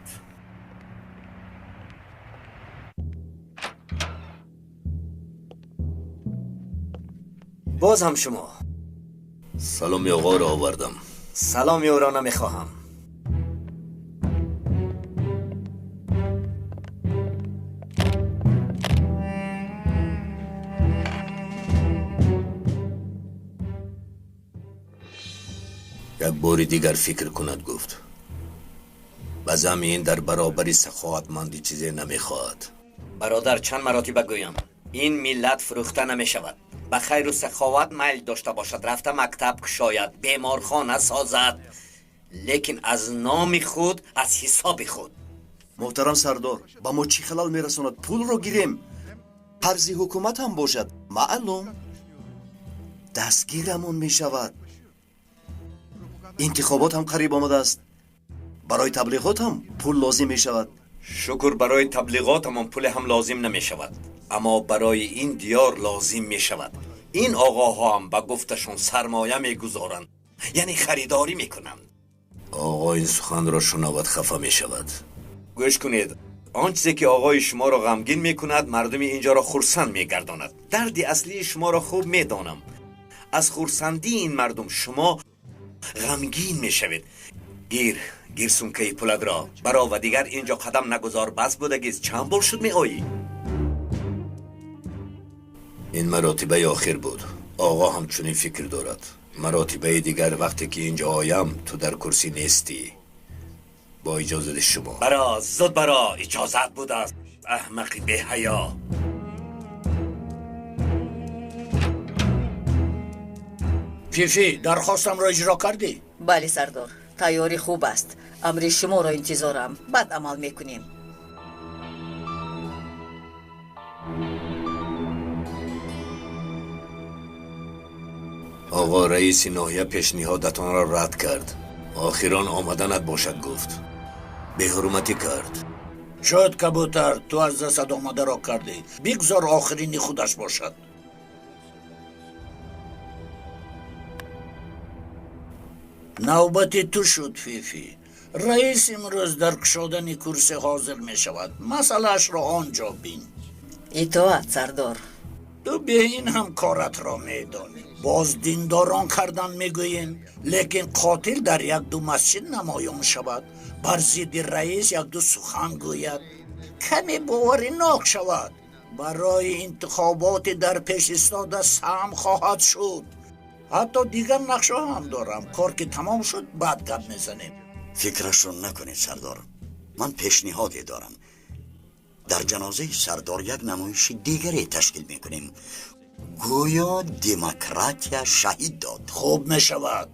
Боз ҳам шумо. Саломи оғоро овардам. Саломи ӯро намехоҳам. Як бори дигар фикр кунад, гуфт. Ба замми ин дар баробари саховатмандӣ чизе намехоҳад. Бародар, чанд маротиба гӯям, ин миллат фурӯхта намешавад. Ба хайру саховат майл дошта бошад, рафта мактаб кушояд, беморхона созад, лекин аз номи худ, аз ҳисоби худ. Муҳтарам сардор, ба мо чӣ халал мерасонад? Пулро гирем, қарзи ҳукумат ҳам бошад, маълум дастгирамон мешавад. Интихобот ҳам қариб омадааст. Барои таблиғот ҳам пул лозим мешавад. Шукр, барои таблиғотамон пуле ҳам лозим намешавад, аммо барои ин диёр лозим мешавад. Ин оғоҳо ҳам ба гуфташон сармоя мегузоранд, яъне харидорӣ мекунанд. Оғо ин суханро шунавад, хафа мешавад. Гӯш кунед, он чизе ки оғои шуморо ғамгин мекунад, мардуми инҷоро хурсанд мегардонад. Дарди аслии шуморо хуб медонам. Аз хурсандии ин мардум шумо ғамгин мешавед. Гир, гир сумкаи пуладро баро ва дигар инҷо қадам нагузор. Бас будагист, чанд бор шуд меоӣ? Ин маротибаи охир буд. Оғо ҳам чунин фикр дорад. Маротибаи дигар вақте ки инҷо оям, ту дар курсӣ нестӣ. Бо иҷозати шумо. Баро, зуд баро, иҷозат будааст, аҳмақи беҳаё. Фифи, дархостамро иҷро кардӣ? Бале, сардор, тайёрӣ хуб аст. Амри шуморо интизорам. Баъд амал мекунем. Оғо, раиси ноҳия пешниҳодатонро рад кард. Охирон омаданат бошад, гуфт. Беҳурматӣ кард. Шояд, кабутар, ту аз дастат омадаро кардӣ. Бигзор охирини худаш бошад. Навбати ту шуд, Фифи. Раис имрӯз дар кушодани курси ҳозир мешавад. Масъалаашро он ҷо бин. Итоат, сардор. Ту бе ин ҳам коратро медонӣ. Боз диндорон кардан мегӯем, лекин қотил дар як-ду масҷид намоён шавад, бар зидди раис як-ду сухан гӯяд, каме боваринок шавад. Барои интихоботи дар пеш истода саҳм хоҳад шуд. Ҳатто дигар нақшаҳо ҳам дорам. Кор ки тамом шуд, баъд гап мезанем. Фикрашро накунед, сардор. Ман пешниҳоде дорам. Дар ҷанозаи сардор як намоиши дигаре ташкил мекунем. Гӯё демократия шаҳид дод. Хуб мешавад.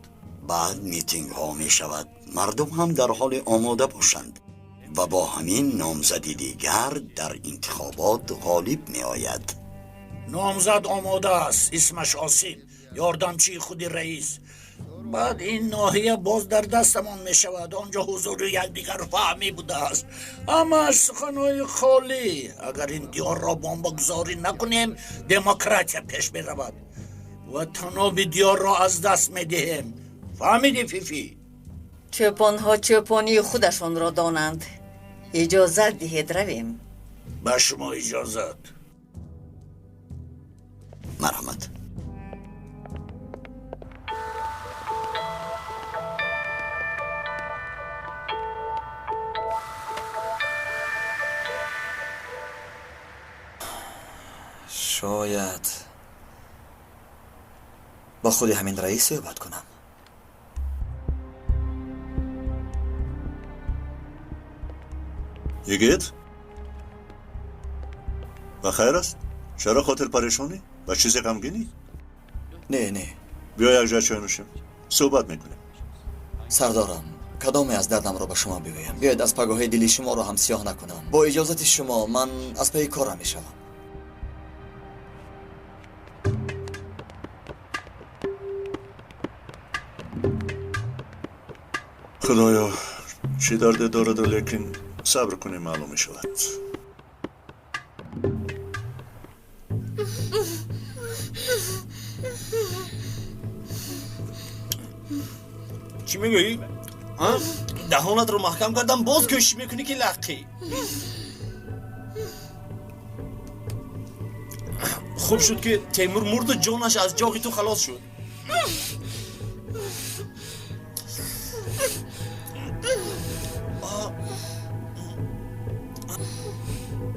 Баъд митингҳо мешавад. Мардум ҳам дар ҳоли омода бошанд ва бо ҳамин номзади дигар дар интихобот ғолиб меояд. Номзад омода аст. Исмаш Осим, ёрдамчии худи раис. Баъд ин ноҳия боз дар дастамон мешавад. Он ҷо ҳузури якдигар фаҳмӣ будааст. Ҳамааш суханҳои холӣ. Агар ин диёрро бомбагузорӣ накунем, демократия пеш меравад ва таноби диёрро аз даст медиҳем. Фаҳмидӣ, Фифи? Чӯпонҳо чӯпонии худашонро донанд. Иҷозат диҳед равем. Ба шумо иҷозат. Марҳамат. Шояд бо худи ҳамин раис суҳбат кунам. Йигит, ба хайр аст? Чаро хотир парешонӣ? Ба чизе ғамгинӣ? Не, не. Биё якҷоя чой нӯшем, суҳбат мекунем. Сардорам, кадоме аз дардамро ба шумо бигӯям? Биёед аз пагоҳи дили шуморо ҳам сиёҳ накунам. Бо иҷозати шумо ман аз пайи корам мешавам. Худоё, чӣ дарде дораду лекин Сабр кунем, маълум мешавад. Чӣ мегӯӣ? Даҳонатро маҳкам кардам, боз кӯшиш мекунӣ ки лаққӣ. Хуб шуд ки Темур мурду ҷонаш аз ҷоғи ту халос шуд.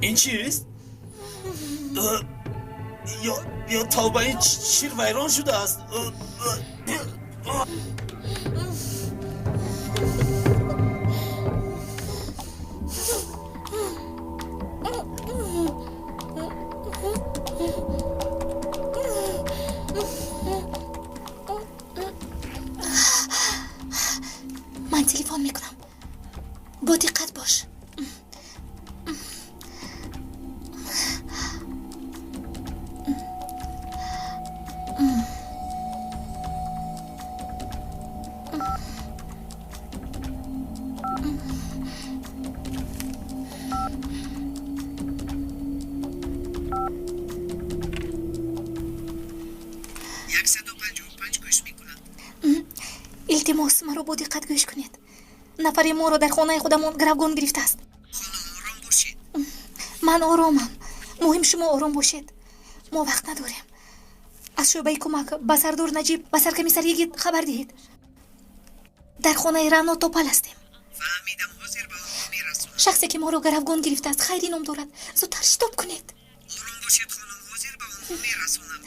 Ин чист? Ё тавба, ин шир вайрон шудааст. Ман телефон мекунам. Бо диққат бош. Илтимос, маро бо диққат гӯш кунед. Нафаре моро дар хонаи худамон гаравгон гирифтааст. Ором бошед. Ман оромам. Муҳим шумо ором бошед. Мо вақт надорем. Аз шӯъбаи кӯмак ба сардор Наҷиб ва саркомиссар Йигит хабар диҳед. Дар хонаи Рано Топал ҳастем. Фаҳмидам, ҳозир ба онҳо мерасонам. Шахсе ки моро гаравгон гирифтааст Хайрӣ ном дорад. Зудтар шитоб кунед. Ором бошед, хонум, ҳозир ба онҳо мерасонам.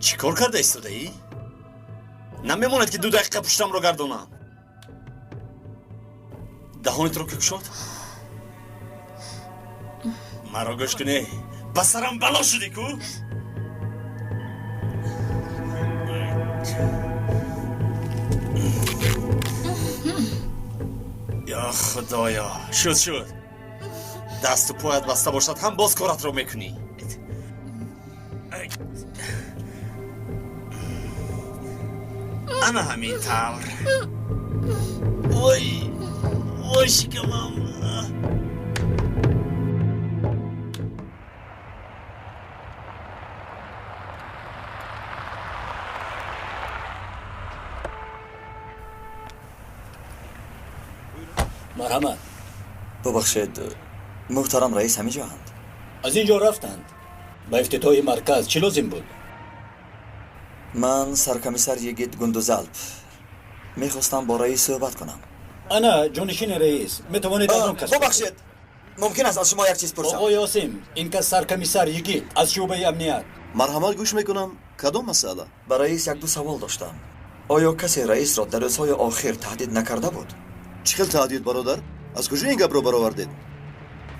Чӣ кор карда истодаӣ? Намемонад ки 2 дақиқа пуштамро гардонам. Даҳонитро ки кушод? Маро гӯш кунӣ, ба сарам бало шудӣ ку? Ё Худоё, шуд шуд. Дасту поят баста бошад ҳам боз коратро мекунӣ. Ана ҳамин тавр. Вой, вой шикамам. Марҳамат. Бубахшед, муҳтарам раис ҳамиҷоанд? Аз ин ҷо рафтанд. Ба ифтитоҳи марказ чӣ лозим буд? Ман саркомиссар Йигит Гундузалп. Мехостам бо раис суҳбат кунам. Ана, ҷонишини раис, метавонед аз он кас. Бубахшед, мумкин аст аз шумо як чиз пурсам? Оғои Осим, ин кас саркомиссар Йигит аз шӯъбаи амният. Марҳамат, гӯш мекунам. Кадом масъала? Ба раис як-ду савол доштам. Оё касе раисро дар рӯзҳои охир таҳдид накарда буд? Чӣ хел таҳдид, бародар? Аз куҷо ин гапро баровардед?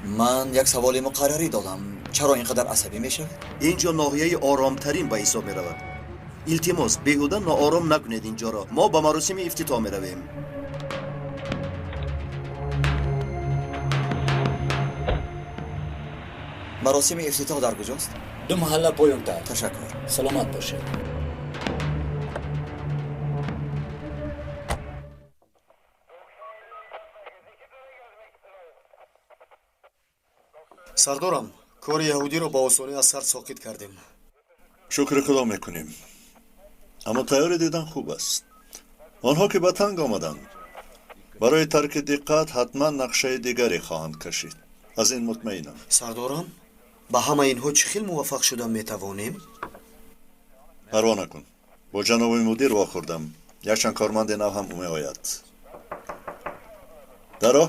Ман як саволи муқаррарӣ додам. Чаро ин қадар асабӣ мешавед? Ин ҷо ноҳияи оромтарин ба ҳисоб меравад. Илтимос, беҳуда ноором накунед инҷоро. Мо ба маросими ифтитоҳ меравем. Маросими ифтитоҳ дар куҷост? 2 маҳалла поёнтар. Ташаккур. Саломат бошед. Сардорам, кори яҳудиро ба осонӣ аз сар соқит кардем. Шукри Худо мекунем. Аммо тайёрӣ дидан хуб аст. Онҳо ки ба танг омаданд, барои тарки диққат ҳатман нақшаи дигаре хоҳанд кашид. Аз ин мутмаинам. Сардорам, ба ҳамаи инҳо чӣ хел муваффақ шуда метавонем? Парво накун. Бо ҷаноби мудир вохӯрдам. Якчанд корманди нав ҳам меояд. Даро?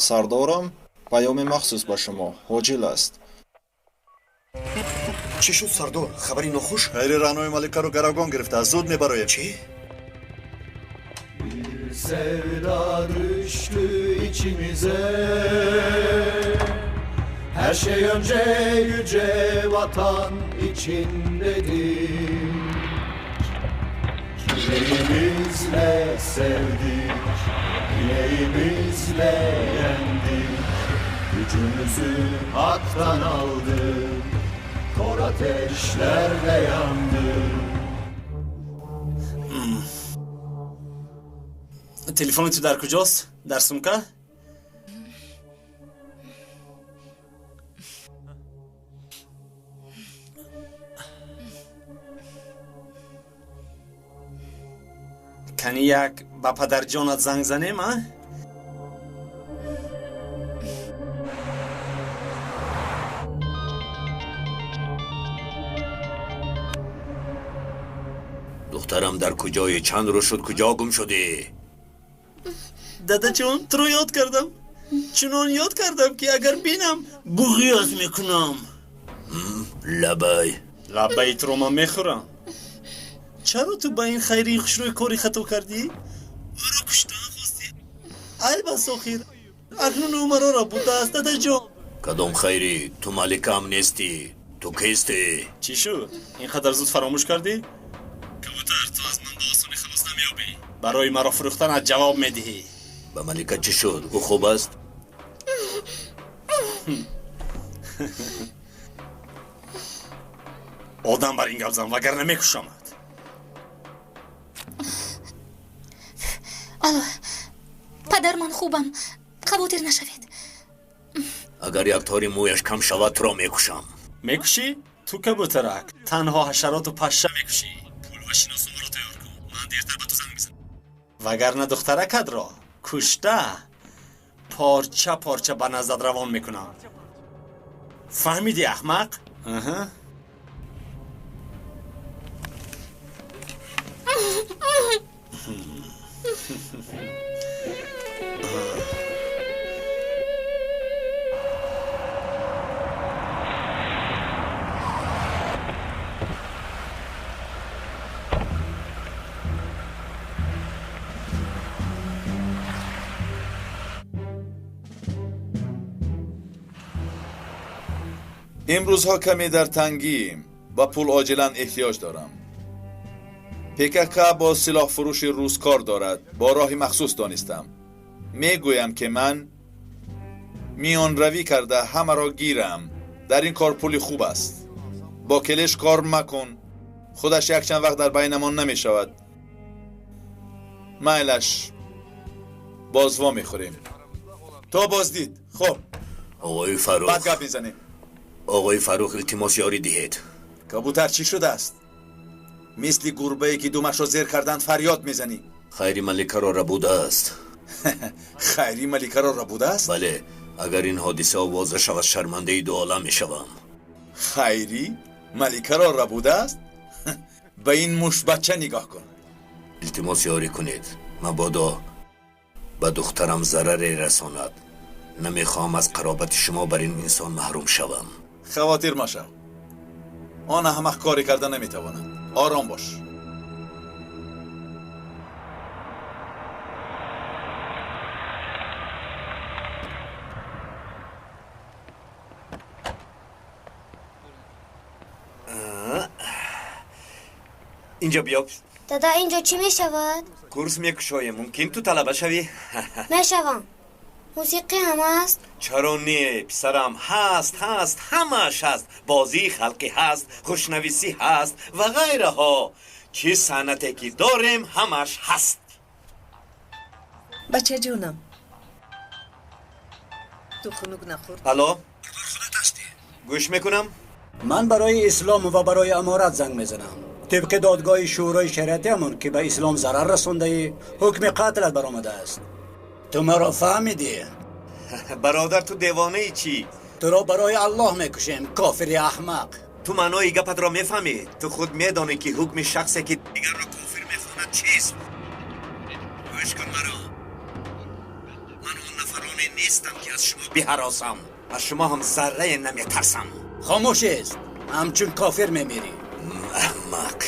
Сардорам, паёми махсус ба шумо ҳоҷил аст. Чӣ шуд, сардор? Хабари нохуш? Хайри Раънои Маликаро гаравгон гирифтааст. Зуд мебароем. Чӣ? Sevda düştü içimize. Her şey önce yüce vatan için dedik. Yüreğimizle sevdik, bileğimizle yendik. Gücümüzü haktan aldık, kor ateşlerle yandık. Телефони ту дар куҷост? Дар сумка? Кани як ба падарҷонат занг занем, а? Духтарам дар куҷое? Чанд рӯз шуд, куҷо гум шудӣ? Дадаҷон, туро ёд кардам. Чунон ёд кардам, ки агар бинам, буғёз мекунам. Лабай. Лабаи туро ман мехӯрам. Чаро ту ба ин хайрии хушрӯй кори хато кардӣ? Ӯро куштан хостӣ. Айб аст охир. Акнун ӯ маро рабудааст, дадаҷон. Кадом хайрӣ? Ту маликаам нестӣ. Ту кистӣ? Чӣ шуд? Ин қадар зуд фаромӯш кардӣ? Кабутар, ту аз ман ба осонӣ халос намеёбӣ. Барои маро фурӯхтанат ҷавоб медиҳӣ. Ба малика чӣ шуд? Ӯ хуб аст? Одам бар ин гап зан, вагарна мекушамад. Алло, падар, ман хубам, хавотир нашавед. Агар як тори мӯяш кам шавад, туро мекушам. Мекушӣ? Ту кабутарак, танҳо ҳашароту пашша мекушӣ. Пул ва шиносномаро тайёр кун, ман дертар ба ту занг мезанам. Вагарна духтаракатро кушта порча порча ба наздат равон мекунам. Фаҳмидӣ, аҳмақ? Аҳа. Имрӯзҳо каме дар тангием, ба пул оҷилан эҳтиёҷ дорам. ПКК бо силоҳфурӯши рус кор дорад, бо роҳи махсус донистам. Мегӯям, ки ман миёнравӣ карда ҳамаро гирам. Дар ин кор пули хуб аст. Бо келеш кор макун, худаш якчанд вақт дар байнамон намешавад. Майлаш, боз во мехӯрем. То боздид. Хуб, оғои Фаррух, баъд гап мезанем. Оғои Фаррух, илтимос ёрӣ диҳед. Кабутар, чӣ шудааст? Мисли гурбае ки думашро зер карданд фарёд мезанӣ. Хайри маликаро рабудааст. Хайри маликаро рабудааст? Бале, агар ин ҳодиса овоза шавад, шармандаи ду олам мешавам. Хайри маликаро рабудааст? Ба ин мушбача нигоҳ кун. Илтимос ёрӣ кунед, мабодо ба духтарам зараре расонад. Намехоҳам аз қаробати шумо бар ин инсон маҳрум шавам. Хавотир машав, он аҳмақ коре карда наметавонад. Ором бош. Инҷо биё. Дада, инҷо чӣ мешавад? Курс мекушоем, мумкин ту талаба шавӣ? Мешавам. Мусиқӣ ҳам аст? Чаро не, писарам, ҳаст, ҳаст, ҳамааш ҳаст. Бозии халқӣ ҳаст, хушнависӣ ҳаст ва ғайраҳо. Чӣ санъате ки дорем, ҳамааш ҳаст. Бачаҷонам, ту хунук нахӯрд? Алло, гӯш мекунам. Ман барои ислом ва барои аморат занг мезанам. Тибқи додгоҳи шӯрои шариатиамон, ки ба ислом зарар расондаӣ, ҳукми қатлат баромадааст. Ту маро фаҳмидӣ? Бародар, ту девонаи чӣ? Туро барои Аллоҳ мекушем, кофири аҳмақ. Ту маънои гапатро мефаҳмӣ? Ту худ медонӣ, ки ҳукми шахсе, ки дигарро кофир мехонад, чист? Гӯш кун маро. Ман он нафароне нестам, ки аз шумо биҳаросам. Аз шумо ҳам заррае наметарсам. Хомӯш аст, ҳамчун кофир мемирӣ. Аҳмақ.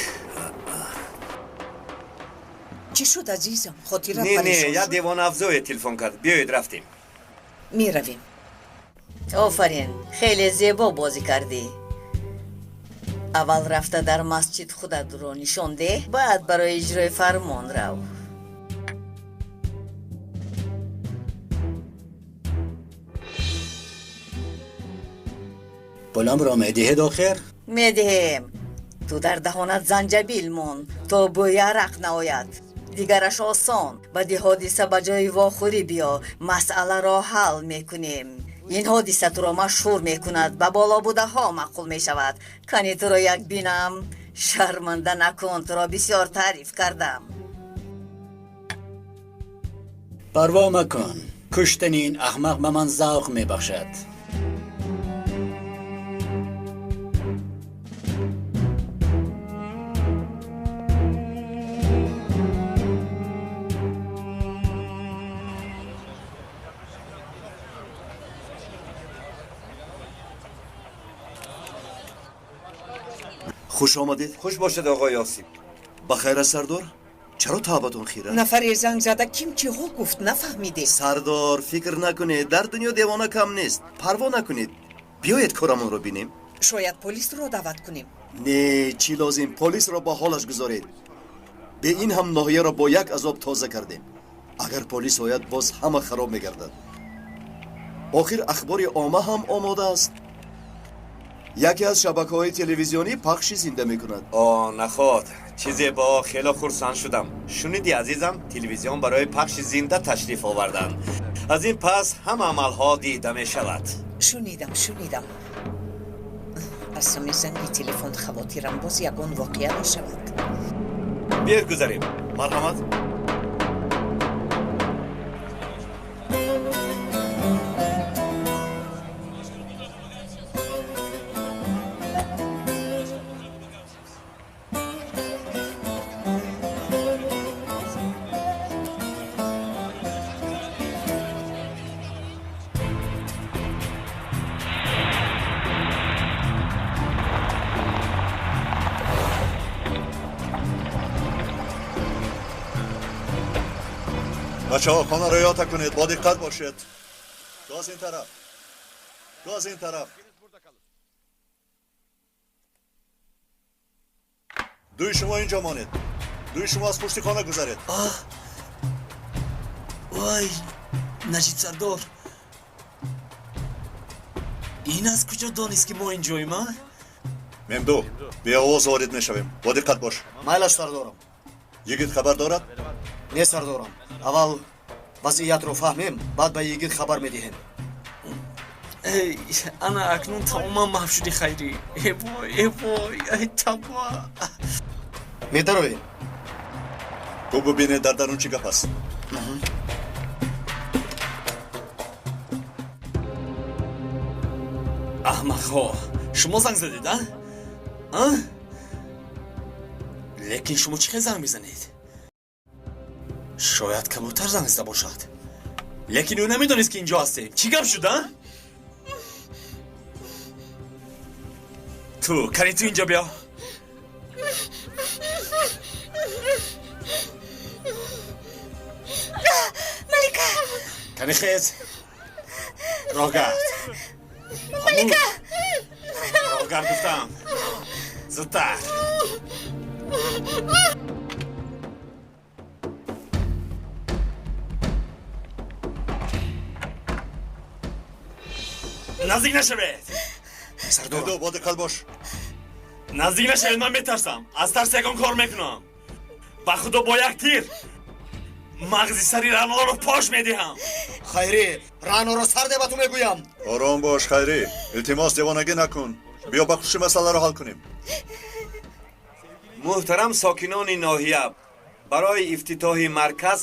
Чӣ шуд, азизам? Хотират Не, не, парешон як шуд? девонаафзое телефон кард. Биёед, рафтем. Меравем. Офарин, хеле зебо бозӣ кардӣ. Аввал рафта дар масҷид худатро нишон деҳ, баъд барои иҷрои фармон рав. Пуламро медиҳед охир? Медиҳем. Ту дар даҳонат занҷабил мон, то бӯи арақ наояд. Дигараш осон. Баъди ҳодиса ба ҷои вохӯрӣ биё, масъаларо ҳал мекунем. Ин ҳодиса туро машҳур мекунад, ба боло будаҳо маъқул мешавад. Кани туро як бинам. Шарманда накун, туро бисёр таъриф кардам. Парво макун, куштани ин аҳмақ ба ман завқ мебахшад. Хуш омадед. Хуш бошед, оғои Осиб. Ба хайр аст, сардор? Чаро таъбатон хира? Нафаре занг зада, ким чиҳо гуфт, нафаҳмидем. Сардор, фикр накунед, дар дунё девона кам нест. Парво накунед. Биёед корамонро бинем. Шояд полисро даъват кунем. Не, чӣ лозим, полисро ба ҳолаш гузоред. Бе ин ҳам ноҳияро бо як азоб тоза кардем. Агар полис ояд, боз ҳама хароб мегардад. Охир ахбори омма ҳам омода аст. Яке аз шабакаҳои телевизионӣ пахши зинда мекунад. О, наход, чизе бо хело хурсанд шудам. Шуниди, азизам, телевизион барои пахши зинда ташриф оварданд. Аз ин пас ҳама амалҳо дида мешавад. Шунидам, шунидам. Аз сами занги телефон хавотирам, боз ягон воқеа нашавад. Биёед гузарем. Марҳамат. بچه ها خانه را یاد کنید، با دقت باشید. گاز این طرف، گاز این طرف. دوی شما اینجا مانید، دوی شما از پشت خانه گذرید. وای نجیب سردار، این از کجا دانست که ما اینجاییم؟ ممدو، به آواز وارد میشویم، با دقت باش. میلش سردارم. یگیت خبر دارد؟ نه سردارم. Аввал вазъиятро фаҳмем, баъд ба йигит хабар медиҳем. Эй, ана акнун тамоман маҳв шуди, Хайрӣ. Э вой, э вой, ай таба. Медароем. Ту бубинед дар дарун чӣ гап аст. Аҳмақҳо, шумо занг задед, а? А? Лекин шумо чӣ хел занг мезанед? Шояд кабутар занг зада бошад. Лекин ӯ намедонист, ки инҷо ҳастем. Чӣ гап шуд, а? Ту, кани ту инҷо биё. Малика! Кани хез. Роҳгард. Малика! Роҳгард гуфтам. Зудтар. Наздик нашавед. Сардор, бо диққат бош. Наздик нашавед, ман метарсам. Аз тарс ягон кор мекунам. Ба худо бо як тир мағзи сари Раъноро пош медиҳам. Хайрӣ, Раъноро сар де ба ту мегӯям. Ором бош, Хайрӣ. Илтимос, девонагӣ накун. Биё ба хуши масъаларо ҳал кунем. Муҳтарам сокинони ноҳия, барои ифтитоҳи марказ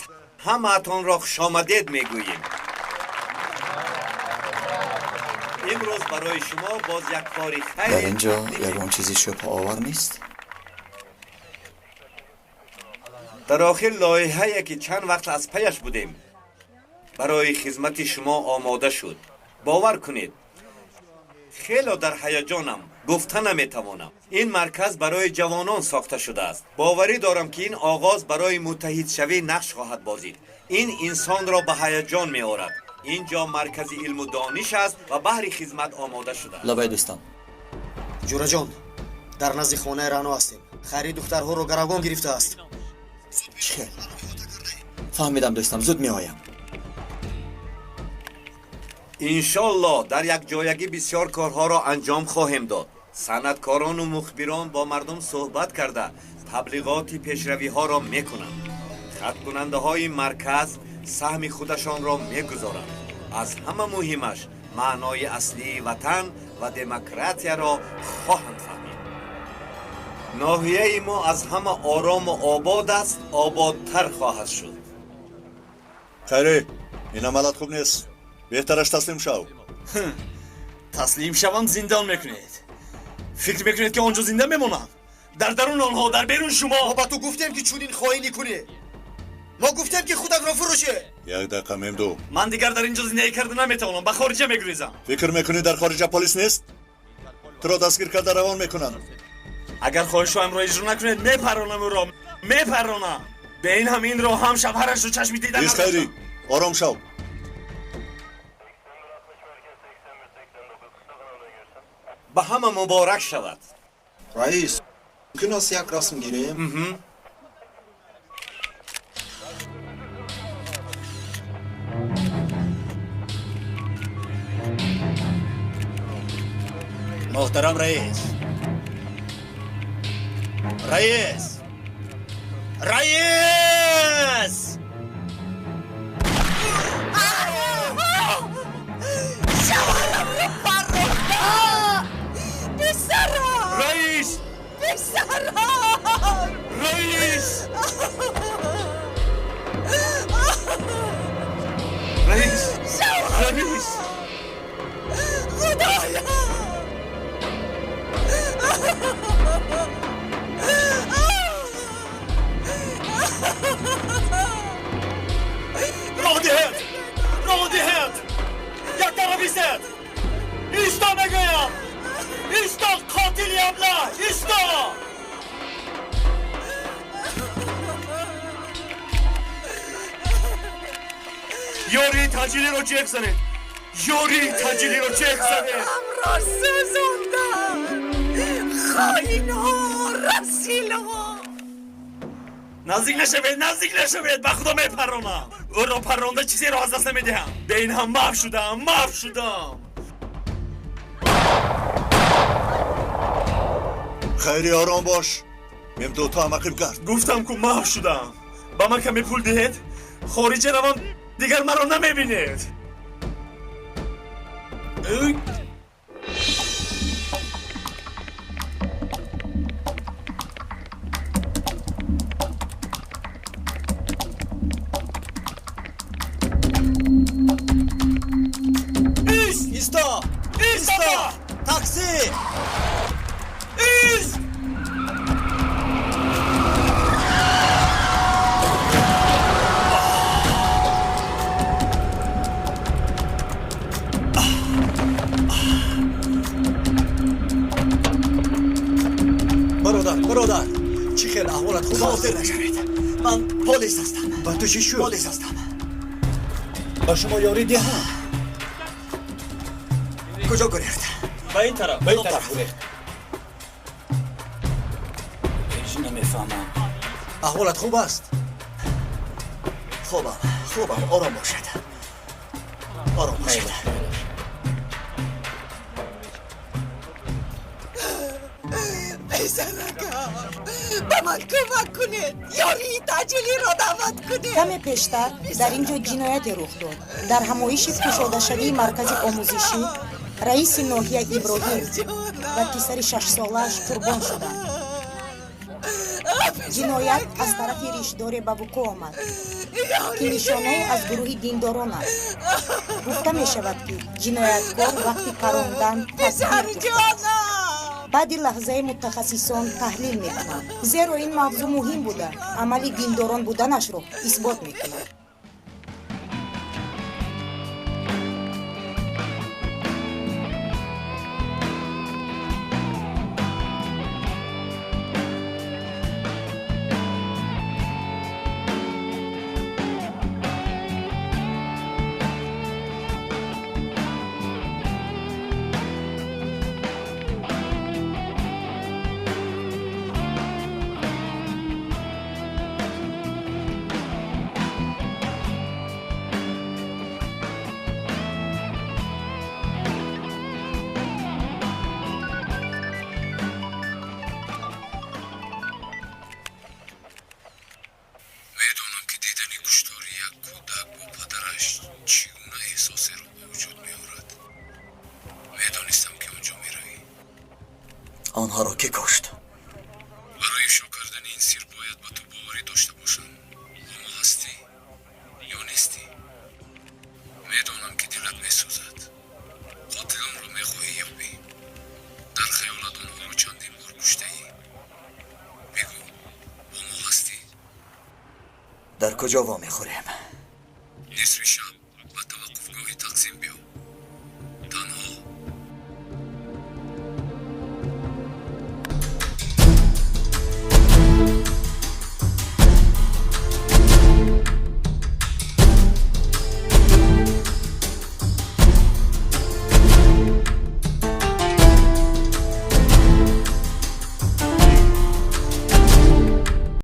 ҳамаатонро хушомадед мегӯем. Имрӯз барои шумо боз як кори хайр. Дар ин ҷо ягон чизи шубҳаовар нест? Дар охир лоиҳае ки чанд вақт аз паяш будем барои хизмати шумо омода шуд. Бовар кунед, хело дар ҳаяҷонам, гуфта наметавонам. Ин марказ барои ҷавонон сохта шудааст. Боварӣ дорам, ки ин оғоз барои муттаҳидшавӣ нақш хоҳад бозид. Ин инсонро ба ҳаяҷон меорад. Инҷо маркази илму дониш аст ва баҳри хизмат омода шудааст. Лабай, дӯстам. Ҷураҷон, Дар назди хонаи Рано ҳастем. Хайри духтарҳоро гаравгон гирифтааст. Чӣ хел? Фаҳмидам, дӯстам, зуд меоям. Иншоллоҳ, дар якҷоягӣ бисёр корҳоро анҷом хоҳем дод. Санъаткорону мухбирон бо мардум суҳбат карда таблиғоти пешравиҳоро мекунанд. Хаткунандаҳои марказ саҳми худашонро мегузоранд. Аз ҳама муҳимаш, маънои аслии ватан ва демократияро хоҳанд фаҳмид. Ноҳияи мо аз ҳама орому обод аст, ободтар хоҳад шуд. Хайре, ин амалат хуб нест. Беҳтараш таслим шав. Таслим шавам, зиндон мекунед. Фикр мекунед, ки он ҷо зинда мемонам? Дар дарун онҳо, дар берун шумо. Мо ба ту гуфтем, ки чунин хоинӣ кунӣ. Мо гуфтем, ки худатро фурӯшӣ. Як дақиқа, Мемду. Ман дигар дар ин ҷо зиндагӣ карда наметавонам, ба хориҷа мегурезам. Фикр мекунӣ, дар хориҷа полис нест? Туро дастгир карда равон мекунанд. Агар хоҳишҳоямро иҷро накунед, мепаронам ӯро, мепаронам. Бе ин ҳам инро ҳам шавҳарашро чашми дида. Бист, Хайрӣ, ором шав. Ба ҳама муборак шавад. Раис, мумкин аст як расм гирем? Муҳтарам раис, раис, раис! Шавҳарамро парронда! Писарам! Раис! Писарам! Раис! Раис! Раис! Худоё! Роҳ диҳед! Роҳ диҳед! Як тараф истед! Исто, мегӯям! Исто, қотили аблаҳ! Исто! Ёрии таъҷилиро ҷеғ занед! Ёрии таъҷилиро ҷеғ занед! Амро сӯзондам! Хоинҳо, расилҳо! Наздик нашавед, наздик нашавед, ба худо мепаронам. Ӯро парронда чизеро аз даст намедиҳам. Бе ин ҳам маҳв шудам, маҳв шудам. Хайри, ором бош. Мемду, ту ҳам ақиб гард. Гуфтам ку, маҳв шудам. Ба ман каме пул диҳед, хориҷа равам, дигар маро намебинед. Исто! Исто! Такси! Ист! Бародар, бародар, чӣ хел, аҳволат хуб аст? Хотир нашавед, ман полис ҳастам. Ба ту чӣ шуд? Полис ҳастам. Ба шумо ёрӣ диҳам? Куҷо гурехт? Ба ин тараф, ба ин тараф гурехт. Ҳеҷ намефаҳмам. Аҳволат хуб аст? Хубам, хубам, ором бошед, ором бошед. Писаракам, ба ман кӯмак кунед, ёрии таъҷилиро даъват кунед. Каме пештар дар ин ҷо ҷинояте рух дод. Дар ҳамоиши кушодашавии маркази омӯзишӣ раиси ноҳия Иброҳим ва писари шашсолааш қурбон шуданд. Ҷиноят аз тарафи ришдоре ба вуқӯъ омад, ки нишонае аз гурӯҳи диндорон аст. Гуфта мешавад, ки ҷинояткор вақти парондан такбир гуфтааст. Баъди лаҳзаи мутахассисон таҳлил мекунанд, зеро ин мавзӯъ муҳим буда, амали диндорон буданашро исбот мекунад. Эҳсосеро ба вуҷуд меорад. Медонистам, ки он ҷо меравӣ. Онҳоро кӣ кушт? Барои ифшо кардани ин сир бояд ба ту боварӣ дошта бошам. Бо мо ҳастӣ ё нестӣ? Медонам, ки дилат месӯзад. Қотилонро мехоҳӣ ёбӣ. Дар хаёлат онҳоро чандин бор куштаӣ. Бигӯ, бо мо ҳастӣ? Дар куҷо вомехӯрем? Нисфи шаб.